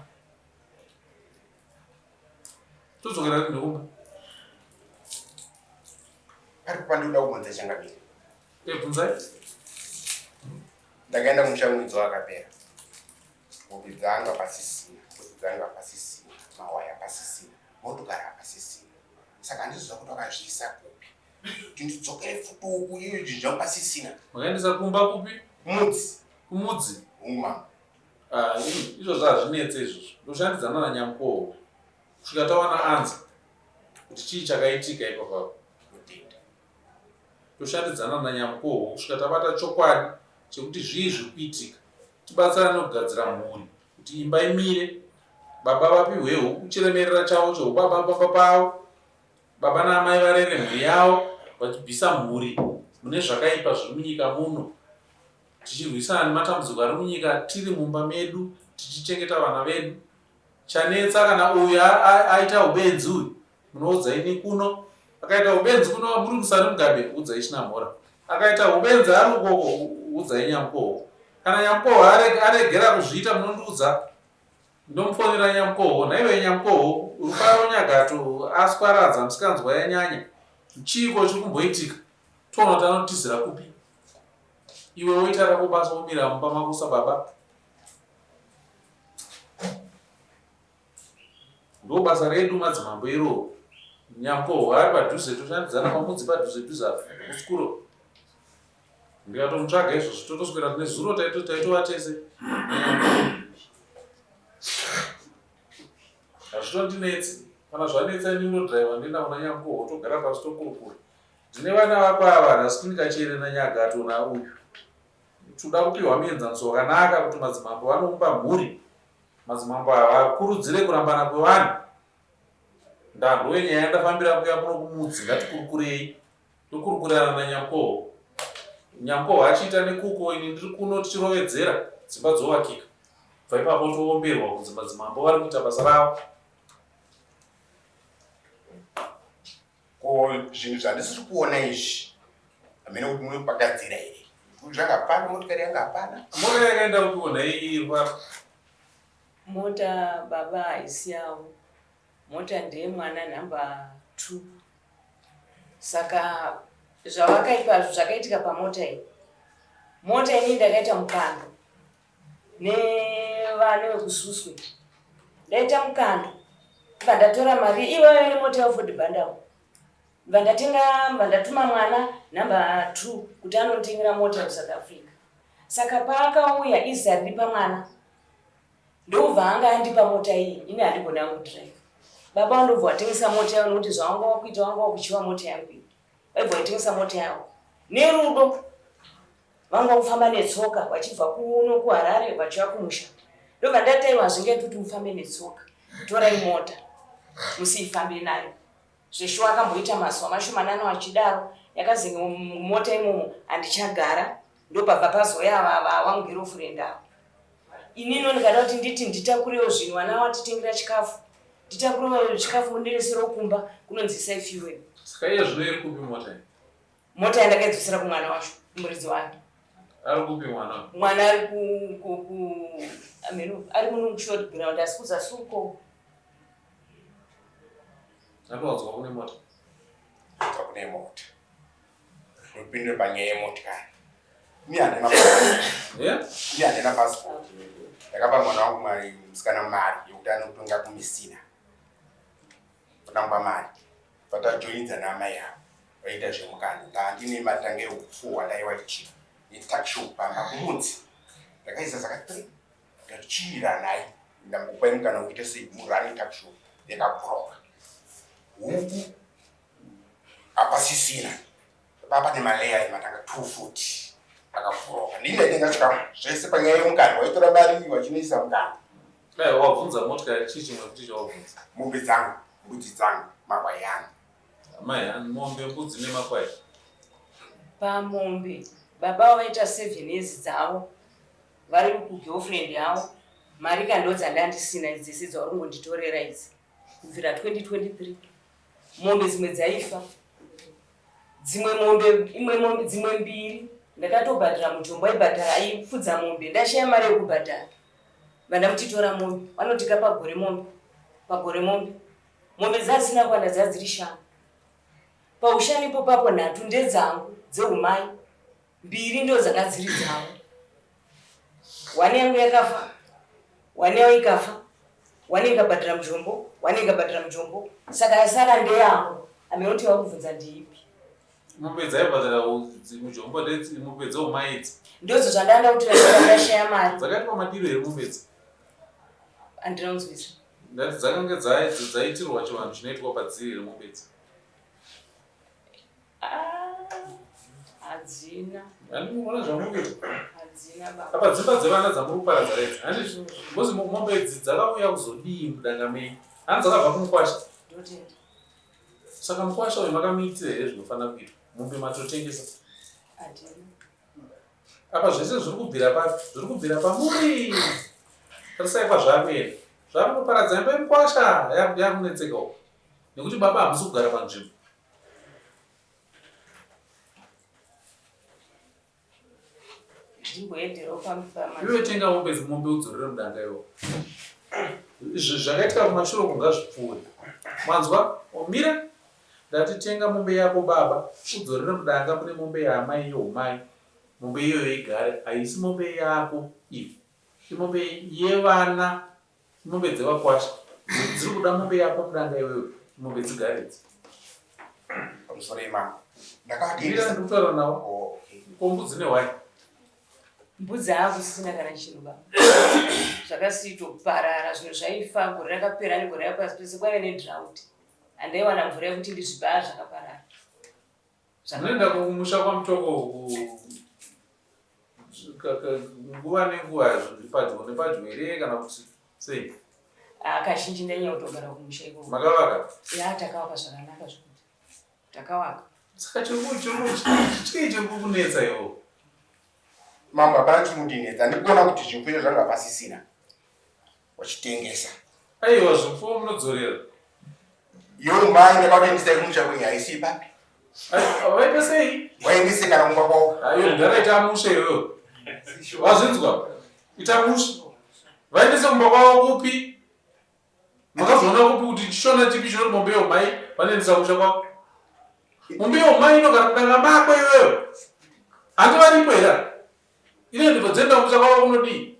Todzokera rini kumba? Pari pandinoda kubvunza changamire. Eh, bvunzai. Ndakaenda kumusha mwedzi wakapera. Hope dzanga pasisina, hope dzanga pasisina, mawaya pasisina, motokari hapasisina. Saka handiziva kuti wakazviisa kupi. Kuti ndidzokere futi uku iyo zvinhu zvangu pasisina. Makaendesa kumba kupi? Mudzi. Kumudzi? Uma. Ah, izvozvo hazvinetse izvozvo. Ndoshandidzana naNyamukoho kusvika tawana answer kuti chii chakaitika ipapapo. Toshandidzana naNyamukoho kusvika tabata chokwadi chekuti zvii zviri kuitika. Tibatsirane kugadzira mhuri kuti imba imire, baba vapihwewo chiremerera chavo cheubaba pamba pavo, baba naamai varere mhuri yavo vachibvisa mhuri mune zvakaipa zviri munyika muno. Tichirwisana nematambudziko ari munyika tiri mumba medu tichichengeta vana vedu. Chanetsa kana uyu aita ubenzi uyu munoudza ini kuno akaita ubenzi kuno muri musari Mugabe udzai Chinamhora akaita ubenzi ari ukoko udzai Nyamukoho kana Nyamukoho aregera kuzviita munondiudza ndomufonera Nyamukoho nhaiwe Nyamukoho Rufaro Nyagato aswaradza musikanzwa yanyanya chiiko chiri kumboitika toona kuti anotizira kupi iwe woita rako basa womira mumba mako sababa Ndo basa redu madzimambo iroro. Nyamkohwa ari padhuze toshandidzana pamudzi padhuze dhuze apa kuskuro. Ndikatomutsvaga izvozvo totoswera tine zuro taitova tese. Hazvitondinetsi. Kana zvanetsa ini ndodriver ndoenda kuna Nyamkohwa togara pasi tokurukura. Ndine vana vako ava nhasi ndikachere naNyagato nauyu. Toda kupiwa muenzaniso wakanaka kuti madzimambo vanoumba mhuri. Madzimambo havakurudzire kurambana kwevanhu. Ndanhove nyaya yandafambira kuya kuno kumudzi ngatikurukurei. Tokurukurirana naNyamukoho. Nyamukoho achiita nekuko ini ndiri kuno tichirovedzera dzimba dzovakika. Bva ipapo toomberwa kunzi madzimambo vari kuita basa ravo. Ko zvinhu zvandisiri kuona izvi hameno kuti munopagadzira here? Zvanga hapana, motikari yanga hapana. Mota yakaenda kupiwa nhai rwara? Mota baba haisi yavo. Mota ndeye mwana number 2. Saka zvavakaipa zvakaitika pamota iyi. Mota ini ndakaita mukando nevana vekususwe. Ndaita mukando. Ndibva ndatora mari iyoyo nemota yoford bundle. Ndibva ndatenga ndibva ndatuma mwana number 2 kuti anonditengera mota kusouth Africa. Saka paakauya izita riri pamwana ndokubva anga andipa mota iyi ini handigoni hangu kudrive. Baba vandobva watengesa mota yavo nekuti zvawanga wakuita wanga wakuchiva mota yangu iyi. Vaibva vaitengesa mota yavo nerudo. Vanga kufamba netsoka vachibva kuno kuHarare vachiuya kumusha. Ndobva ndati aiwa hazvingaiti kuti mufambe netsoka. Torai mota musiifambe nayo. Zveshuwa akamboita mazuva mashomanana achidaro yakazenge mumota imomo handichagara ndopabva pazouya ava wangu girlfriend ava. Inino ndikada kuti nditi nditakurewo zvinhu vana watitengera chikafu nditakurewo chikafu mundireserewo kumba kunonzi isai fuel. Saka iye zvino iri kupi mota iyi? Mota yandakaidzosera kumwana wacho kumuridzi wayo. Ari kupi mwana? Mwana ari ku ku ku ameno ari muno kushort ground asi kuzasi uko. Ndatowanzwa kune mota. Kune mota. Ndopinde panyaya yemotikari. Ini handina passport. Yeah? Ini handina passport. Ndakapa mwana wangu mari musikana mari yekuti anotonga kuMessina. Ndakamupa mari. Patajoinidza naamai avo vaita zvemukando. Ndandine matanga eupfu hwandaiwa ichira netuckshop pamba kumudzi. Ndakaisa saka 3 ndikati chiiranai ndambokupai mukana wekuita sei murane tuckshop yakabroka. Huku hapasisina papa nemaleya ematanga 2 futi akabroka. Ndini ndaitenga chikafu zvese panyaya yemukando waitora mari vachinoisa mukando. Dai wabvunza motikari chii chimwe futi chawabvunza? Mombe dzangu, mbudzi dzangu, makwai angu. Amai, ani mombe, mbudzi nemakwai. Pamombe baba vaita 7 years dzavo vari kugirlfriend yavo mari ka ndodzandandisina idzi dzese dzauri kungonditorera idzi kubvira 2023 mombe dzimwe dzaifa dzimwe mombe imwe mombe dzimwe mbiri ndakatobhadhara mujombo aibhadhara aifudza mombe ndashaya mari yekubhadhara vandamuchitora mombe vanotika pagore mombe pagore mombe mombe dzasina kuwanda dzadziri shanu paushanu ipo papo nhatu ndedzangu dzeumai mbiri ndo dzanga dziri dzavo one yangu yakafa one yavo ikafa one ikabhadhara mujombo one ikabhadhara mujombo saka yasara ndeyangu amenoti vakubvunza ndeipi Mombe dzaibhadhara mujombo mombe dzeumai idzi. Ndodzo zvandanga kuti ndashaya mari. Dzakaitwa madiro here mombe idzi? Andina kunzwisa. Ndati dzakange dzaitirwa chivanhu chinoitwa padziri here mombe idzi? Ah, hadzina. Andikuona zvamukuita. Hadzina baba. Apa dzimba dzevana dzamuri kuparadza redzi. Handi ngozi mombe idzi dzakauya kuzodii mudanga menyu? Hanzi dzakabva kumukwasha. Ndotenda. Saka mukwasha uyu makamuitira here zvinofanira kuitwa? Mombe matotengesa. Handina. Apa zvese zviri kubvira papi? Zviri kubvira pamuri. Tarisai kwazvakuenda. Zvakunoparadza imba yemukwasha yakunetseka uko. Nekuti baba hamusi kugara panzvimbo. Iwe tenga mombe mombe udzorere mudanga iwo. Izvi zvakaitika kumashure uko ngazvipfuure. Manzwa? Omira. Ndati tenga mombe yako baba udzorere mudanga mune mombe yaamai yeumai. Mombe iyoyo igare. Haisi mombe yako iyi. Imombe yevana Mombe dzevakwasha dziri kuda mombe yako mudanga iwewe mombe dzigare idzi. Pamusoro imambo. Ndakadira ndikutaura nawo. Oh, okay. Ko mbudzi nehwai? Mbudzi haakusisina kana chinhu baba. Zvakasitoparara zvinhu zvaifa gore rakapera negore rakapera pese kwaive nedrought. Handaiwana mvura yekuti ndizvibaya zvakaparara. Munoenda kumusha kwaMutoko nguva nenguva padyo nepadyo here kana kuti sei? Ah, kazhinji ndainyanya kutogara kumusha ikoko. Makavaka? Ya, takavaka zvakanaka zvekuti takavaka. Saka chii chiri kukunetsa iwo? Mambo, hapana chiri kundinetsa. Ndikuona kuti zvipfuyo zvanga pasisina. Wachitengesa. Aiwa zvipfuwo munodzorera. Iwe mai ndakakuendesai kumusha kwenyu haisi ipapi. Vaita sei? Waendese kana kumba kwavo. Ayo mudhara ita mushe iwewe. Wazvinzwa? Ita mushe. Vaendese kumba kwavo kupi? Makazoona kupi kuti chishona chipi chinoti mombe yomai vanoendesa kumusha kwavo? Mombe yomai inogara mudanga mako iwewe. Handi varipo here? Ine ndipo dzenda kumusha kwavo kunodii?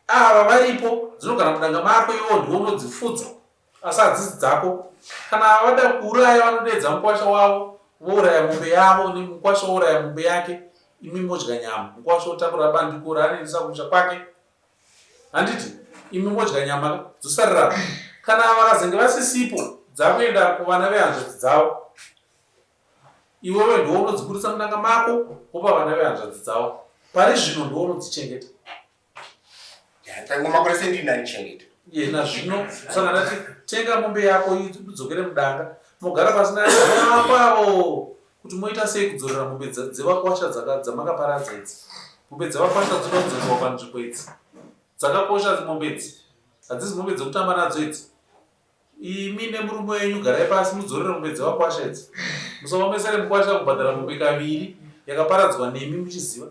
Ava varipo dzinogara mudanga mako iwo ndiwo unodzifudza asi hadzisi dzako. Kana vada kuuraya vanodeedza mukwasha wavo vouraya mombe yavo mukwasha wouraya mombe yake imi modya nyama mukwasha otakura bandiko raanoendesa kumusha kwake. Handiti imi modya nyama ka dzosarira kana vakazenge vasisipo dzakuenda kuvana vehanzvadzi dzavo. Iwewe ndiwe unodziburitsa mudanga mako wopa vana vehanzvadzi dzavo. Pari zvino ndiwe unodzichengeta. Tangu makore sendini ndanichengeta. Yena zvino saka ndati tenga mombe yako idzokere mudanga mogara pasi naavo avo kuti moita sei kudzorera mombe dzevakwasha dzamakaparadza idzi. Mombe dzevakwasha dzinoda kudzorerwa panzvimbo idzi. Dzakakosha mombe idzi. Hadzisi mombe dzekutamba nadzo idzi. Imi nemurume wenyu garai pasi mudzorere mombe dzevakwasha idzi. Musaomesere mukwasha kubhadhara mombe kaviri yakaparadzwa nemi muchiziva.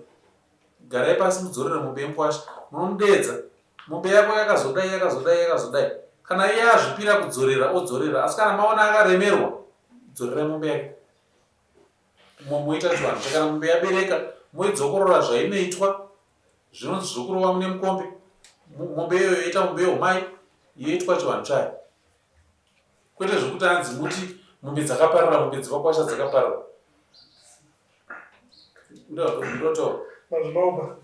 Garai pasi mudzorere mombe yemukwasha. Munomudeedza. Mombe yako yakazodai yakazodai yakazodai. Kana iye azvipira kudzorera odzorera asi kana maona akaremerwa dzorerai mombe yake. Moita chivanhu chakana mombe yabereka moidzokorora zvainoitwa Zvinonzi zvokurova mune mukombe, mombe iyoyo yoita mombe yeumai yoitwa chivanhu chayo, kwete zvekuti hanzi muti mombe dzakaparara, mombe dzevakwasha dzakaparara. Ndotaura madzimambo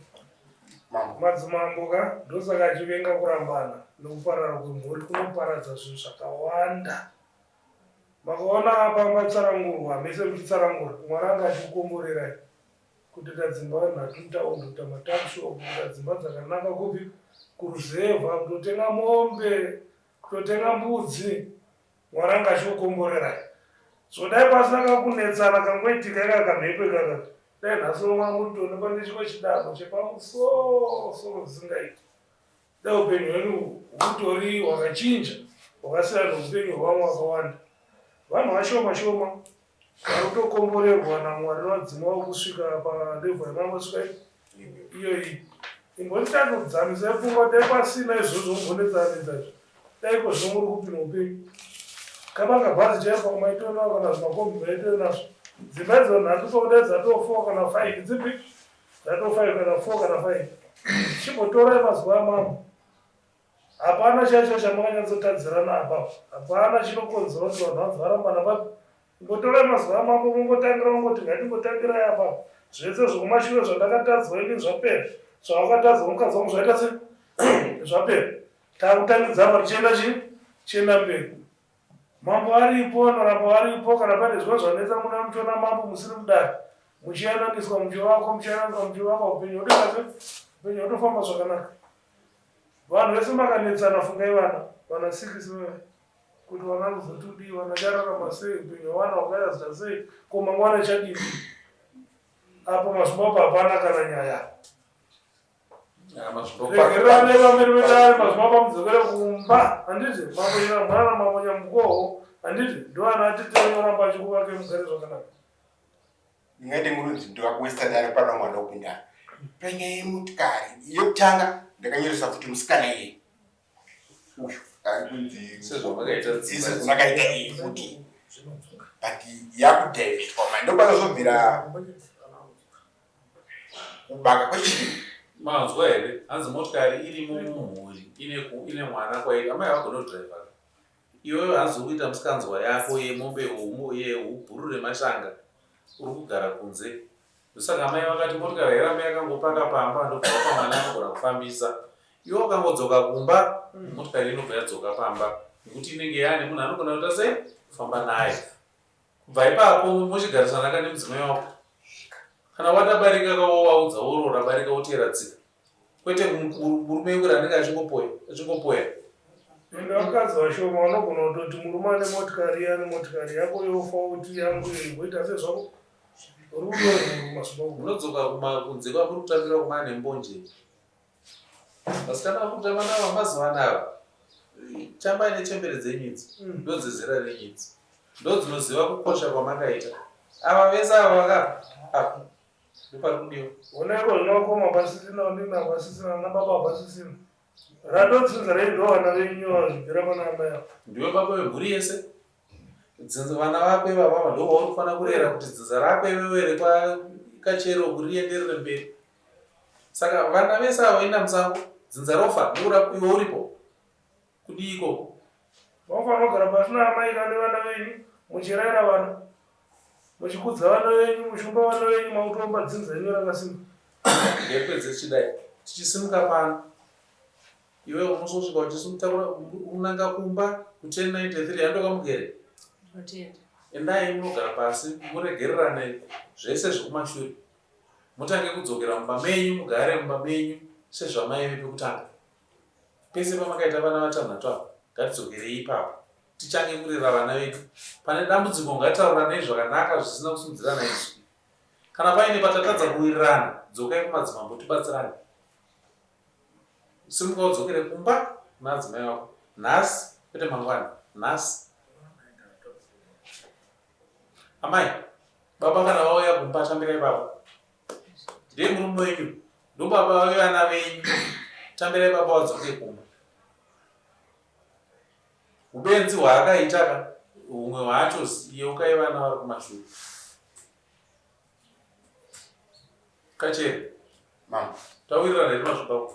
madzimambo ka ndosaka achivenga kurambana nekuparara kwemhuri kunoparadza zvinhu zvakawanda makaona apa matsanangurwa mese muchitsanangura mwari anga achikukomborerai Kutoita dzimba nhatu mutaundi, kuita matuckshop, kuita dzimba dzakanaka kupi kuruzevha, kutotenga mombe, kutotenga mbudzi. Mwari anga achikukomborerai. So dai pasina kakunetsana kangoitika ika kamhepo ikaka, dai nhasi uno manga mutoonekwa nechimwe chidanho chepamusoro-soro zvisingaiti. Dai upenyu hwenyu hutori hwakachinja, hwakasiyana neupenyu hwevamwe vakawanda. Vanhu vashoma shoma vari kutokomborerwa naMwari nevadzimu vavo kusvika palevel yamangosvika iyoyi. Imbonditanga kudzamisa pfungwa dai pasina izvozvo kumbonetsanetsa izvo. Dai iko zvino muri kupi neupenyu. Kabanga bhazi chaipo pamaitonawo kana zvimakombi maitoonazvo. Dzimba idzo nhatu pakudai dzatoo 4 kana 5 dzipi? Dzatoo 5 kana 4 kana 5. Chimbotorai mazuva amambo. Hapana chaicho chamakanyatsotadziranaa apapo. Hapana chinokonzera kuti vanhu vanzi varambana papi. Ingotorai mazuva amambo mongotangira mongoti ngatingotangirai apapo. Zvese zvekumashure zvandakatadzwa ini zvapera. Zvawakatadzwa mukadzi wangu zvaita sei? Zvapera. Takutangidza apa tichienda chii? Tichienda mberi. Mambo aripo anoramba varipo kana pane zvimwe zvanetsa muna muchiona mambo musiri mudare muchiyananiswa muchivakwa muchiyananiswa muchivakwa upenyu hotoita sei? Upenyu hotofamba zvakanaka. Vanhu vese makanetsana fungai vana vana sikisi veve kuti vana kuzotodii vana chararama sei upenyu hwevana hwakayazita sei ko mangwana chadii apo mazvimbapo hapana kana nyaya regereranai vamene vedare mazvimbapo amudzokere kumba handiti mambo nyamwana mambo nyamukoho handiti ndoana atete unoramba achikuvake mugare zvakanaka Ndingaite ngurudzi ndokakuwesta dare pano mwana wopinda panyaya yemotikari yekutanga ndakanyoresa futi musikana iye uyu ari kunzi sezvamakaita iyi futi but yakudhevhitwa mani ndopanozobvira kubaka kwechii manzwa here hanzi motikari irimo mumhuri ine mwana kwairi amai vagona kudhiraivha Iwewe hanzi uri kuita musikanzwa yako yemombe yehubhuru remashanga uri kugara kunze. Ndosaka amai vakati motikari hairambe yakangopaka pamba ndobva wapa mwana anogona kufambisa. Iwe ukangodzoka kumba motikari inobva yadzoka pamba nekuti inenge yaane munhu anogona kuita sei kufamba naye. Kubva ipapo mochigarisana ka nemudzimai wako. Kana wada barika ka wovaudza woroora barika woteera tsika. Kwete murume wekuri anenge achingopoya achingopoya. Ende vakadzi vashoma vanogona kutoti murume ane motikari iye ane motikari yako yofa woti yangu iyi voita sezvako rudo rwuri mazuva Munodzoka kuma kunze kwamuri kutambira kuma nembonje. Vasikana vari kutamba navo mazuva anava tambai nechembere dzenyu idzi mm. ndodzezera renyu idzi ndodzinoziva kukosha kwamakaita ava vese ava vakapa apa ndopari kudiwa onaiko zvinokoma pasisina nina pasisina nababa pasisina ratodzinza rei ndo vana venyu vazvibvira pana amai avo ndiwe baba vemhuri yese dzinza vana vako ivavava ndo vauri kufanira kurera kuti dzinza rako iwewe rekwakachero kuti rienderere mberi Saka vana vese avo enda musango Dzinza rofa nekuda iwe uripo. Kudii ikoko? Vanofanira kugara pasi naamai ka nevana venyu muchiraira vana muchikudza vana venyu muchiumba vana venyu makutoumba dzinza renyu rakasimba. Ngepedze tichidai tichisimuka pano iwe unososvika uchisimutakura unanga kumba ku 1093 yandokamugere Ndinotenda. Endai munogara pasi muregererane zvese zvekumashure mutange kudzokera mumba menyu mugare mumba menyu sezvamaive pekutanga. Pese pamakaita vana vatanhatu ava ngatidzokerei ipapo tichange kurera vana vedu. Pane dambudziko ngatitauranei zvakanaka zvisina kusimudzirana izwi. Kana paine patatadza kuwirirana dzokai kumadzimambo tibatsirane. Simuka udzokere kumba kuna adzimai vako nhasi kwete mangwana nhasi. Amai baba kana vauya kumba tambirai baba. Ndiye murume wenyu ndobaba vevana venyu tambirai baba vadzoke kumba. Ubenzi hwaakaita ka humwe hwacho yeukai vana vari kumashure. Kachere. Mama. Tawirirana here mazvibaba?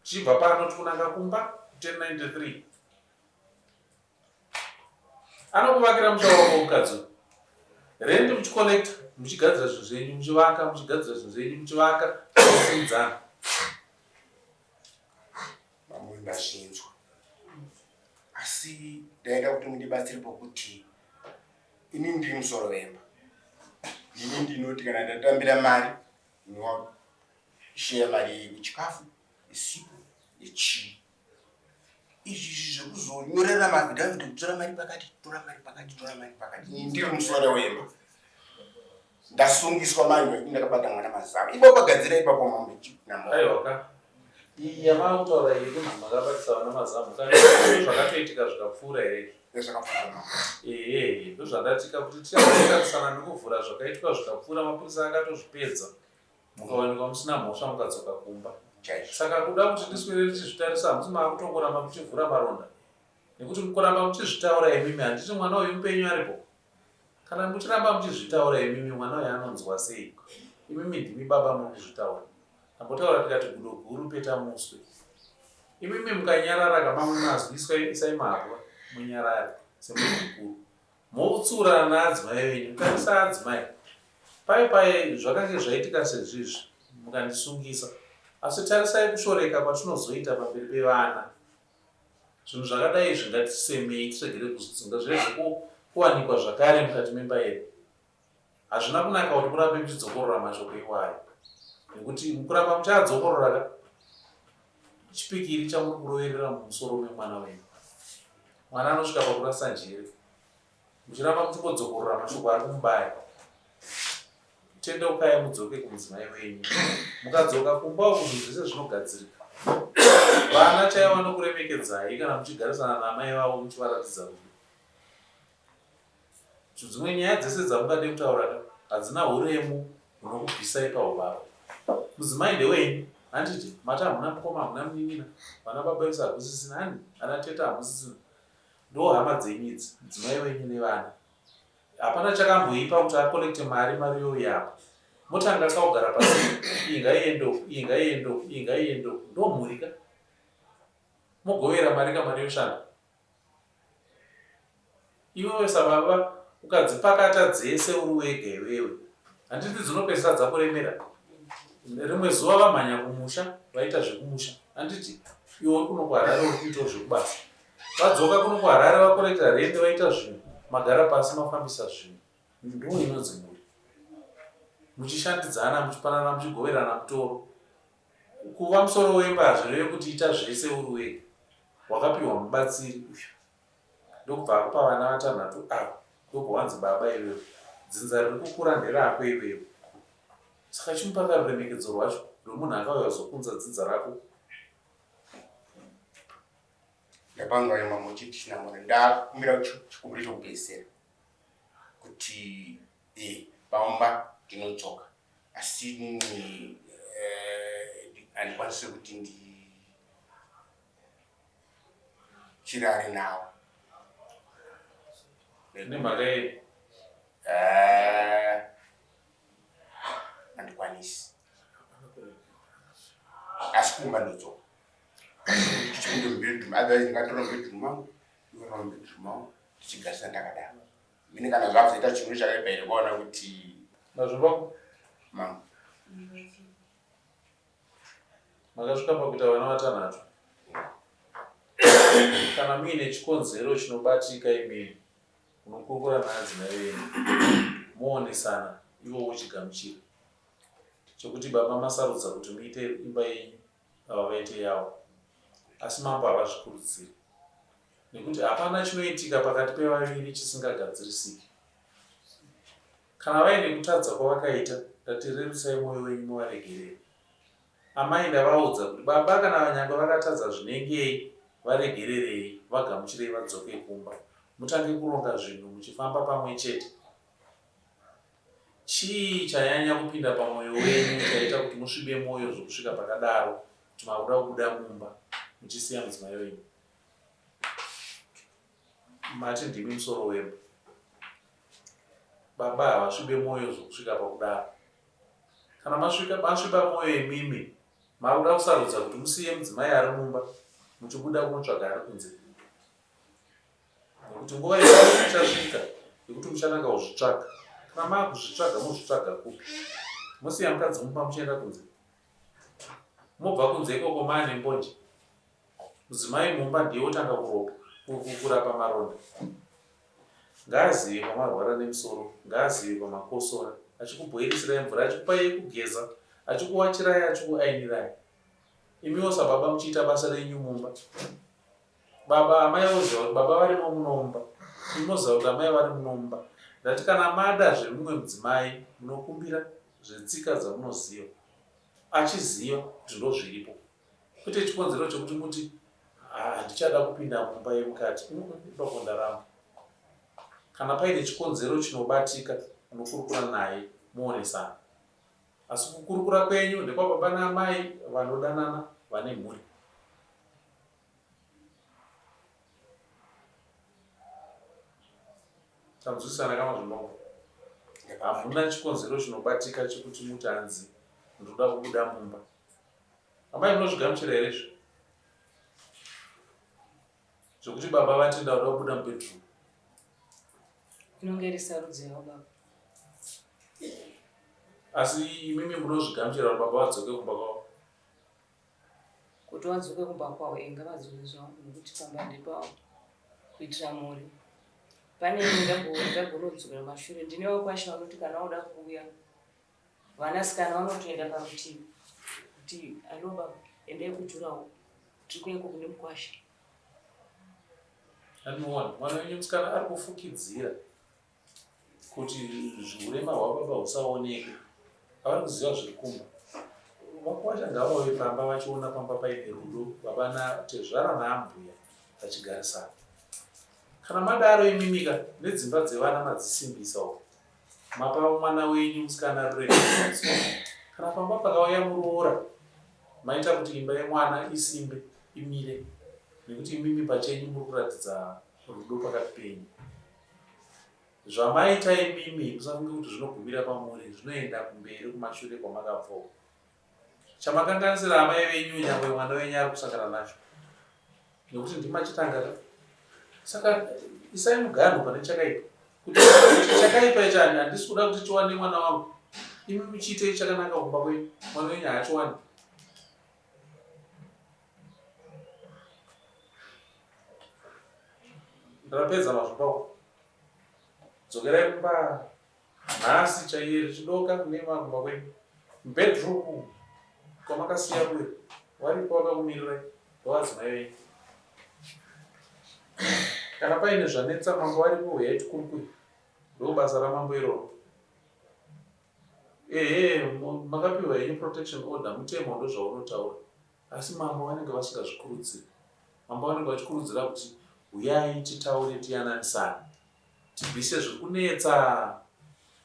Tichibva pano tikunanga kumba 1093. Anokuvakira musha wako mukadzi uyu. Rent muchicollecta, muchigadzira zvinhu zvenyu, muchivaka, muchigadzira zvinhu zvenyu, muchivaka, muchisimudzana. Mamwe ndazvinzwa. Asi ndaida kuti mundibatsire pokuti ini ndiri musoro wemba. Ndini ndinoti kana ndatambira mari ndinoshare mari yechikafu, yesipo, yechii. Izvi izvi zvekuzonyorera maafidavhiti kutora mari pakati, tora mari pakati, tora mari pakati. Ini ndiri musoro wemba. Ndasungiswa manje nekuti ndakabata mwana mazamu. Ipapo pagadzira ipapo mombe namombe. Aiwa ka. Iyi yamava kutaura iyi kunzi makabatisa vana mazamu kana zvakatoitika zvikapfuura here? Zvakapfuura mama. Ehe, ndozvandatika kuti tichatarisana nekuvhura zvakaitwa zvikapfuura mapurisa akatozvipedza mukawanikwa musina mhosva mukadzoka kumba. Chaizvo. Saka kuda kuti ndiswere tichizvitarisa hamusi maakutongoramba muchivhura maronda nekuti mukuramba muchizvitaura imimi handiti mwana uyu mupenyu aripo? Kana muchiramba muchizvitaura imimi mwana uyu anonzwa sei? Imimi ndimi baba muri kuzvitaura. Tambotaura tikati gudo guru peta muswe. Imimi mukanyarara ka mamwe mazwi iswai isai mahapwa munyarare semunhu mukuru. Motsuurana naadzimai venyu tarisa adzimai. Paye paye zvakange zvaitika sezvizvi mukandisungisa. Asi tarisai kushoreka kwatinozoita pamberi pevana. Zvinhu zvakadai izvi ngatisemei tiregere kuzvidzinga zvirege kuwanikwa zvakare mukati memba yedu. Hazvina kunaka kuti murambe muchidzokorora mashoko iwayo nekuti mukuramba muchiadzokorora ka chipikiri chamuri kuroverera mumusoro memwana wenyu. Mwana anosvika pakurasa njere muchiramba muchingodzokorora mashoko ari kumubaya. Tendeukai mudzoke kumudzimai wenyu. Mukadzoka kumba uku zvinhu zvese zvinogadzirika. Vana chaivo vanokuremekedzai kana muchigarisana naamai vavo muchivaratidza rudo. Dzimwe nyaya dzese dzamungade kutaura ka hadzina huremu hunokubvisai pahubaba. Mudzimai ndewenyu handiti? Mati hamuna mukoma hamuna munin'ina, vana baba vese hakusisina hani? Ana tete hamusisina. Ndo hama dzenyu idzi, mudzimai wenyu nevana. Hapana chakamboipa kuti acollecte mari mari youya apa. Motanga ka kugara pasi iyi ngaiende uku iyi ngaiende uku iyi ngaiende uku ndomhuri ka. Mogovera mari ka mari yoshanda. Iwewe sababa ukadzipakata dzese uri wega iwewe handiti dzinopedzisira dzakuremera. Rimwe zuva vamhanya kumusha vaita zvekumusha handiti iwe uri kuno kuHarare uri kuitawo zvekubasa. Vadzoka kuno kuHarare vakorekta rent vaita zvinhu magara pasi mafambisa zvinhu. Ndo inonzi mhuri. Muchishandidzana muchipanana muchigoverana mutoro. Kuva musoro wemba hazvireve kuti ita zvese uri wega. Wakapiwa mubatsiri uyu ndokubva akupa vana vatanhatu ava ndobva wanzi baba iwewe. Dzinza riri kukura nderako iwewe. Saka chimupa ka ruremekedzo rwacho rwemunhu akauya kuzokunza dzinza rako. Ndapanga mambo chichinamura ndakumbira chikumbiro chokupedzisira kuti eh, pamba ndinodzoka asi inini eh, handikwanisi kuti ndichirare nawo Nemhaka yei? Eh, handikwanisi asi kumba ndodzoka. Tichipinda mubedroom, otherwise ndingatora mubedroom mangu, iwe mubedroom mangu, tichigarisana takadaro. Mine kana zvakuzoita chinhu chakaipa here kwaona kuti Mazvimba mangu. Makasvika pakuita vana vatanhatu. Kana muine chikonzero chinobatika imimi munokurukura naadzimai venyu moonesana ivo vochigamuchira chekuti baba masarudza kuti muite imba yenyu ava vaite yavo asi mambo havazvikurudziri nekuti hapana chinoitika pakati pevaviri chisingagadzirisiki. Kana vaine kutadza kwavakaita ndati rerusai moyo wenyu muvaregerere. Amai ndavaudza kuti baba kana vanyangwe vakatadza zvinengei varegererei vagamuchirei vadzoke kumba mutange kuronga zvinhu muchifamba pamwe chete. Chii chanyanya kupinda pamoyo wenyu chaita kuti musvibe moyo zvokusvika pakadaro kuti makuda kubuda mumba muchisiya mudzimai wenyu? Mati ndimi musoro wemba. Baba havasvibe moyo zvokusvika pakudaro. Kana masvika masviba moyo imimi makuda kusarudza kuti musiye mudzimai ari mumba muchibuda kunotsvaga ari kunze. Nekuti nguva iyoyo ichasvika yekuti muchatanga kuzvitsvaga. Kana maakuzvitsvaga mozvitsvaga kupi? Mosiya mukadzi mumba muchienda kunze. Mobva kunze ikoko maane mbonje. Mudzimai mumba ndiye wotanga kuropa, kurapa maronda. Ngaazive pamarwara nemusoro, ngaazive pamakosora, achikubhoirisirai mvura, achikupai yekugeza, achikuwachirai, achikuainirai. Imiwo sababa muchiita basa renyu mumba. Baba, amai voziva kuti baba varimo muno mumba. Imi moziva kuti amai vari muno mumba. Ndati kana mada zvemumwe mudzimai, munokumbira zvetsika dzamunoziva. Achiziva kuti ndozviripo. Kwete chikonzero chekuti muti handichada kupinda mumba yemukati. Ipapo ndaramba. Kana paine chikonzero chinobatika munokurukura naye moonesana. Asi kukurukura kwenyu ndekwababa naamai vanodanana vane mhuri. Tanzwisisana kama zvinongo. Hamuna chikonzero chinobatika chekuti muti hanzi ndoda kubuda mumba. Amai munozvigamuchira here izvi? Zvekuti baba vati ndauda kubuda mubedroom. Inonge iri sarudzo yavo baba. Asi imimi munozvigamuchira kuti baba vadzoke kumba kwavo? Kuti vadzoke kumba kwavo eh ngavadzoke zvavo nekuti pamba ndepavo kuitira mhuri. Pane ndambodzokera kumashure ndine vakwasha vanoti kana voda kuuya Vanasikana vanotoenda parutivi kuti alo baba endai kujurawo tiri kuya ikoko nemukwasha. Anoona mwana wenyu musikana ari kufukidzira kuti hurema hwababa husaoneke. Avari kuziva zviri kumba. Vakwasha ngavauye pamba vachiona pamba paine rudo baba natezvara naambuya vachigarisana. Kana madaro imimika nedzimba dzevana madzisimbisa uko. Mapa mwana wenyu musikana ruremekedzo. Kana pamba pakauya muroora maita kuti imba yemwana isimbe imire nekuti imimi pachenyu muri kuratidza rudo pakati penyu. Zvamaita imimi musafunge kuti zvinogumira pamuri zvinoenda kumberi kumashure kwamakabva uko. Chamakanganisira amai venyu nyangwe mwana wenyu ari kusangana nacho nekuti ndimachitanga ka saka isai muganhu pane chakaipa kuti chakaipa ichi handisi kuda kuti chiwane mwana wangu imi muchiitei chakanaka kumba kwenyu mwana wenyu haachiwani ndapedza mazvipako dzokerai kumba Nhasi chaiye richidoka kune makumba kwenyu mubedroom kwamakasiya kuya varipo vakakumirirai ndovadzimai venyu. Kana paine zvanetsa mambo varipo huyai tikurukure ndobasa ramambo iroro. Ehe makapiwa henyu protection order mutemo ndozvaunotaura asi mambo vanenge vasingazvikurudziri. Mambo vanenge vachikurudzira kuti huyai titaure tiyananisane. Tibvise zviri kunetsa.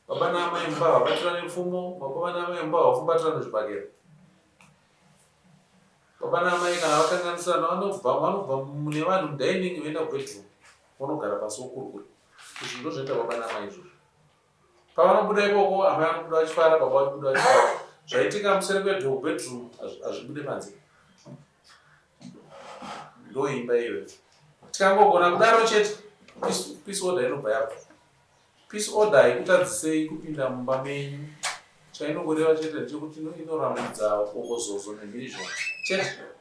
Baba naamai mumba havabatirane pfumo, baba naamai mumba havafumbatirane zvibhakera. Baba naamai kana vakanganisirana vanobva vanobva mune vanhu mudining voenda kubedroom vonogara pasi vokurukura. Izvi ndozvinoita baba naamai izvozvo. Pavanobuda ikoko amai vanobuda vachifara, baba vachibuda vachifara. Zvaitika museri kwedhoo kubedroom hazvibude panze. Ndoimba iyoyo. Tikangogona kudaro chete, peace order inobva yabva. Peace order haikutadzisei kupinda mumba menyu. Chainongoreva chete ndechekuti inorambidza bongozozo nemhirizhonga chete.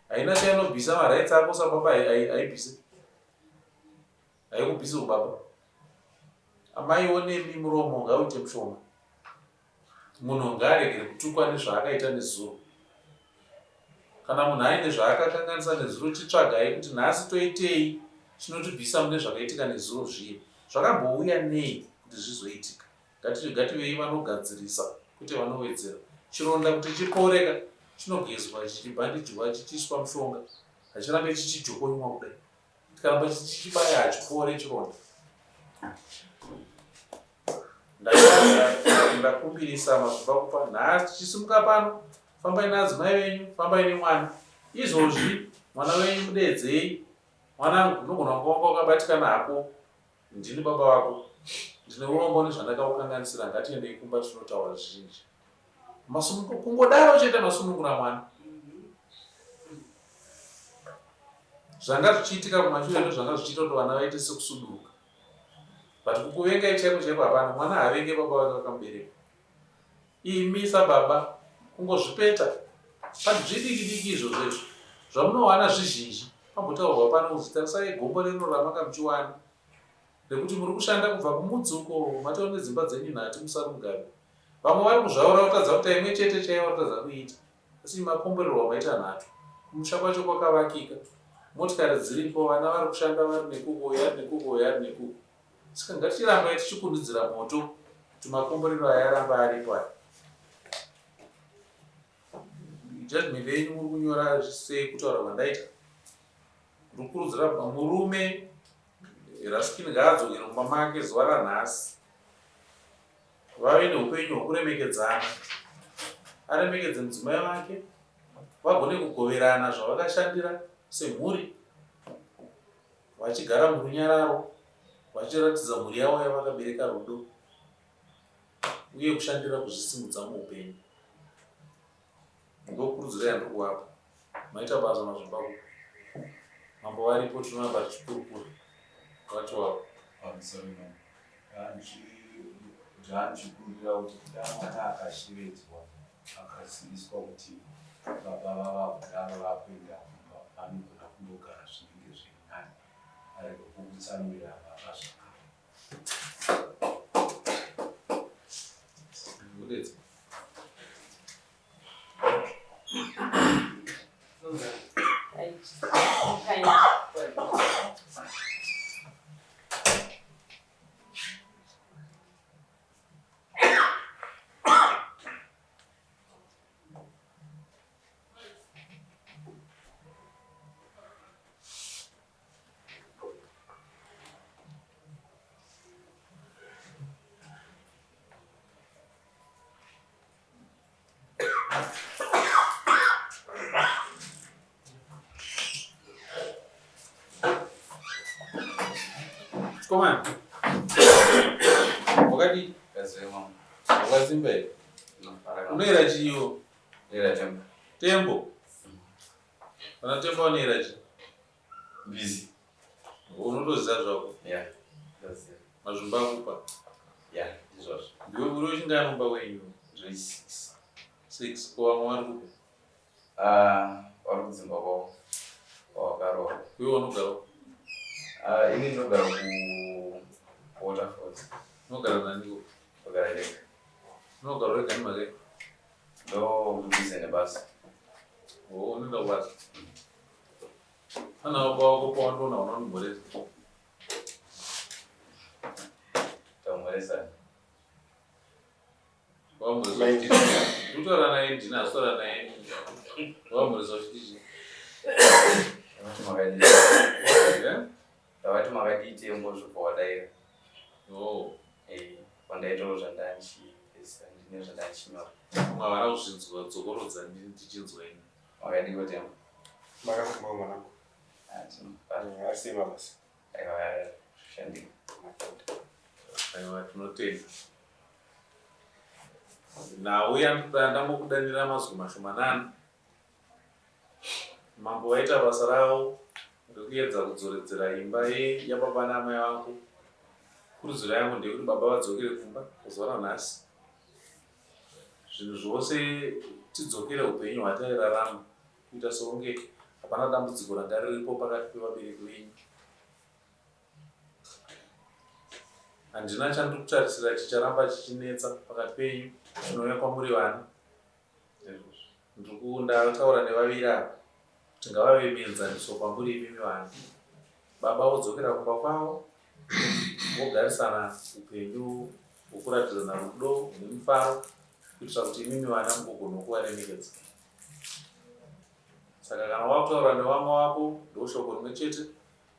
Haina chainobvisa marights ako sababa haibvise. Haikubvisi ubaba. Amaiwo nemi muromo ngauite mushoma. Munhu ngaaregere kutukwa nezvaakaita nezuro. Kana munhu aine zvaakakanganisa nezuro chitsvagai kuti nhasi toitei chinotibvisa mune zvakaitika nezuro zviye. Zvakambouya nei kuti zvizoitika? Ngativei vanogadzirisa kwete vanowedzera. Chironda kuti chiporeka chinogezwa chichibhandijwa chichiiswa mushonga hachirambe chichijokonywa kudai. Tikaramba tichichibaya hachipore chironda. Ndakumbirisa mazvibva kupa nhasi tichisimuka pano fambai naadzimai venyu fambai nemwana izvozvi mwana wenyu mudeedzei mwanangu unogona kunge wanga wakabatikana hako ndini baba vako ndine urombo nezvandakakukanganisira ngatiendei kumba tinotaura zvizhinji Kungodaro chete masunungura mwana. Zvanga zvichiitika kumashure ndozvanga zvichiita kuti vana vaite sekusuduruka. But kukuvengai chaiko chaiko hapana. Mwana haavenge baba vake vakamubereka. Imi sababa kungozvipeta pazvidiki diki izvozvo izvo zvamunowana zvizhinji pambotaurwa pano kuzi tarisai gombo rero ramanga muchiwana rekuti muri kushanda kubva kumudzi uko matova nedzimba dzenyu nhatu musaruMugabe Vamwe vari kuzvaura kutadza kuita imwe chete chaiyo vatadza kuiita. Asi makomborerwa maita nhatu. Kumusha kwacho kwakavakika. Motikari dziripo, vana vari kushanda vari nekuko, uyo ari nekuko, uyo ari nekuko. Saka ngatirambai tichikundudzira moto kuti makomborero aya arambe aripo aya. Judgment yenyu muri kunyora sekutaura kwandaita. Ndikurudzira murume Raskin ngaadzokere mumba make zuva ranhasi. Vave neupenyu hwokuremekedzana, aremekedze mudzimai wake, vagone kugoverana zvavakashandira semhuri, vachigara murunyararo, vachiratidza mhuri yavo yavakabereka rudo uye kushandira kuzvisimudza muupenyu. Ndokurudziro yandiri kuvapa. Maita basa mazvimbakupa. Mambo varipo tinoramba tichikurukura. Vati wavo. Pamusoro mambo. Zvandichikumbira kuti kuda mwana akashevedzwa akaziviswa kuti baba vava kudaro vakuenda kumba anogona kundogara zvinenge zviri nani arege kukutsamwira baba zvakare. Chikomana. Wakadii? Wakasimba here? Unoera chiiwo? Tembo. Tembo. Vana Tembo vanoera chii? Busy. Unotoziva zvako. Yeah. Mazvimba akupa. Yeah, ndizvozvo. Ndiwe uri wechingani mumba wenyu? Ndiri 6. 6. Ko vamwe vari kupi? Ah, vari kudzimba kwavo. Kwavakaroora. Iwe unogara? Ah, ini ndinogara ku Waterfalls. Unogara naniko? Ndogara ndega. Unogara wega nemhaka yei? Ndo busy nebasa. Oh, unoenda kubasa? Ana baba wako pawandiona unondimhoresa. Tamhoresa. Wamhoresa. Ndikutaura naye ndini asi taura naye. Wamhoresa uchiti chii? Ndavati makadii. Eh? Ndavati makadii tembo zvobva wadaira. Oh. Eh, wandaitawo zvandanchipedzisa ndine zvandanchinyora. Vamwe havana kuzvinzwa dzokorodza ndini ndichinzwa ini. Makadii tembo? Makasimba mwanangu. Ah, Asi mabasa. Aiwa, shandika. Aiwa tinotenda. Nhau yandambokudanira mazwi mashomanana. Mambo vaita basa ravo rekuedza kudzoredzera imba yababa naamai vako. Kurudziro yangu ndeyekuti baba vadzokere kumba kuzuva ranhasi. Zvinhu zvose tidzokere upenyu hwatairarama kuita sekunge hapana dambudziko ranga riripo pakati pevabereki venyu. Handina chandiri kutarisira chicharamba chichinetsa pakati penyu chinouya kwamuri vana. Ndiri ndataura nevaviri ava kuti ngavave mienzaniso kwamuri imimi vana. Baba vodzokera kumba kwavo vogarisana upenyu hwokuratidzana rudo nemufaro kuitira kuti imimi vana mugogonawo kuvaremekedza. Saka kana wakutaura nevamwe wako ndoshoko rimwe chete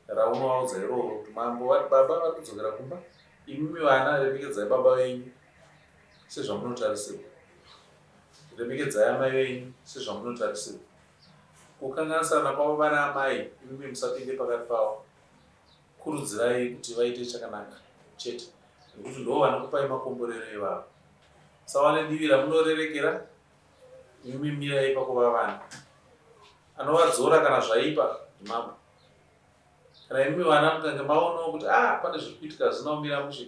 raunovaudza iroro kuti mambo vari baba vari kudzokera kumba imimi vana remekedzai baba venyu sezvamunotarisirwa remekedzai amai venyu sezvamunotarisirwa kukanganisana kwavo vana amai imimi musapinde pakati pavo kurudzirai kuti vaite chakanaka chete nekuti ndo vanokupai makomborero ivavo sawane divi ramunorerekera imimi mirai pakuva vana Anovadzora kana zvaipa ndimambo. Kana imi vana mukange maonawo kuti ah pane zviri kuitika zvisina kumira mushe,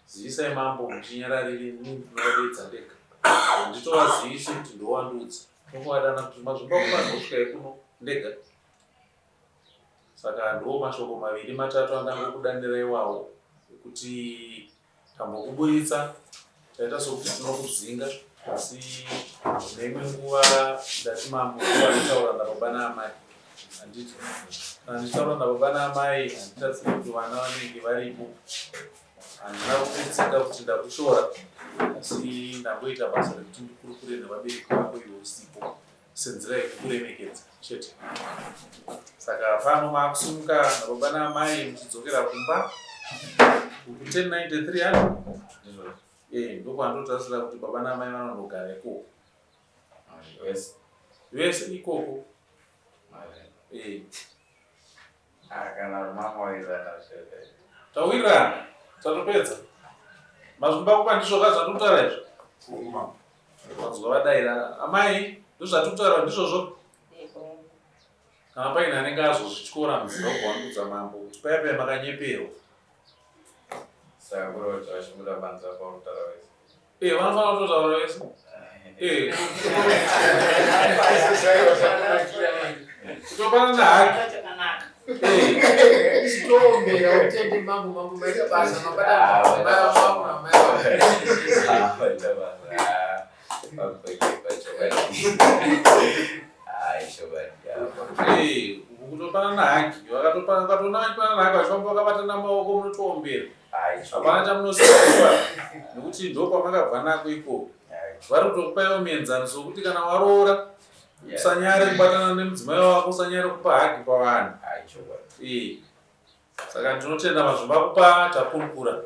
zivisai mambo muchinyararire inini ndinovadeedza ndega. Handitovazivisi kuti ndowandudza. Ndongovadana kuti mazvimba kufanirwa kusvikai kuno ndega. Saka ndiwo mashoko maviri matatu andangokudanira iwawo ekuti Tambokuburitsa taita sokuti tinokudzinga asi neimwe nguva ndati mambo vanotaura nababa naamai handiti kana ndichitaura nababa naamai handitarisiri kuti vana vanenge varipo handina kukudzinga kuti ndakushora asi ndangoita basa rekuti ndikurukure nevabereki vako iwe usipo senzira yekukuremekedza chete saka pano makusumuka nababa naamai muchidzokera kumba ku 1093 ano eh ndokwandotarisira kuti baba naamai vanondogara ikoko vese ikoko eh Ah, kana mamawirirana zvese. Tawirirana. Tatopedza. Mazvimba kupa ndizvo ka zvatikutaura izvo. Vanzwa vadaira. Amai, ndozvatikutaura ndizvozvo. Kana paine anenge azozvityora muziva kuwandudza mambo kuti paya paya makanyeperwa. Saka kuri kuti vachibuda panze apa kutaura vese. Eh, vanofanira kutotaura vese. Eh. Kutopanana haki. Chitombera utende mambo mambo maita basa mabata mai wangu na mai wangu. Ah, maita basa. Ah, pakupa chokwadi. Ah, ichokwadi. Eh, kutopanana haki. Vakatopana vakatoona vachipanana haki vachifamba vakabatana maoko munotoombera. Hapana chamunosiiwa nekuti ndokwamakabva nako ikoko. Vari kutokupaiwo muenzaniso wekuti kana waroora usanyare kubatana nemudzimai wako, usanyare kupa hagi pavanhu. Eh. Saka ndinotenda mazvimbakupa takurukura.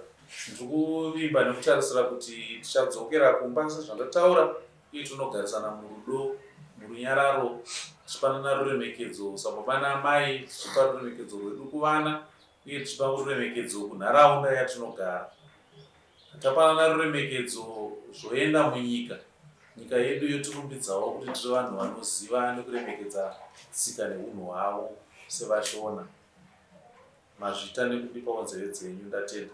Ndiri kuvimba nekutarisira kuti tichadzokera kumba sezvandataura uye tonogarisana murudo, murunyararo, tichipanana ruremekedzo sababa naamai, tichipa ruremekedzo rwedu kuvana uye tichipa ruremekedzo kunharaunda yatinogara. Tapanana ruremekedzo zvoenda munyika, nyika yedu yotirumbidzawo kuti tiri vanhu vanoziva nekuremekedza tsika nehunhu hwavo sevaShona. Mazvita nekundipawo nzeve dzenyu, ndatenda.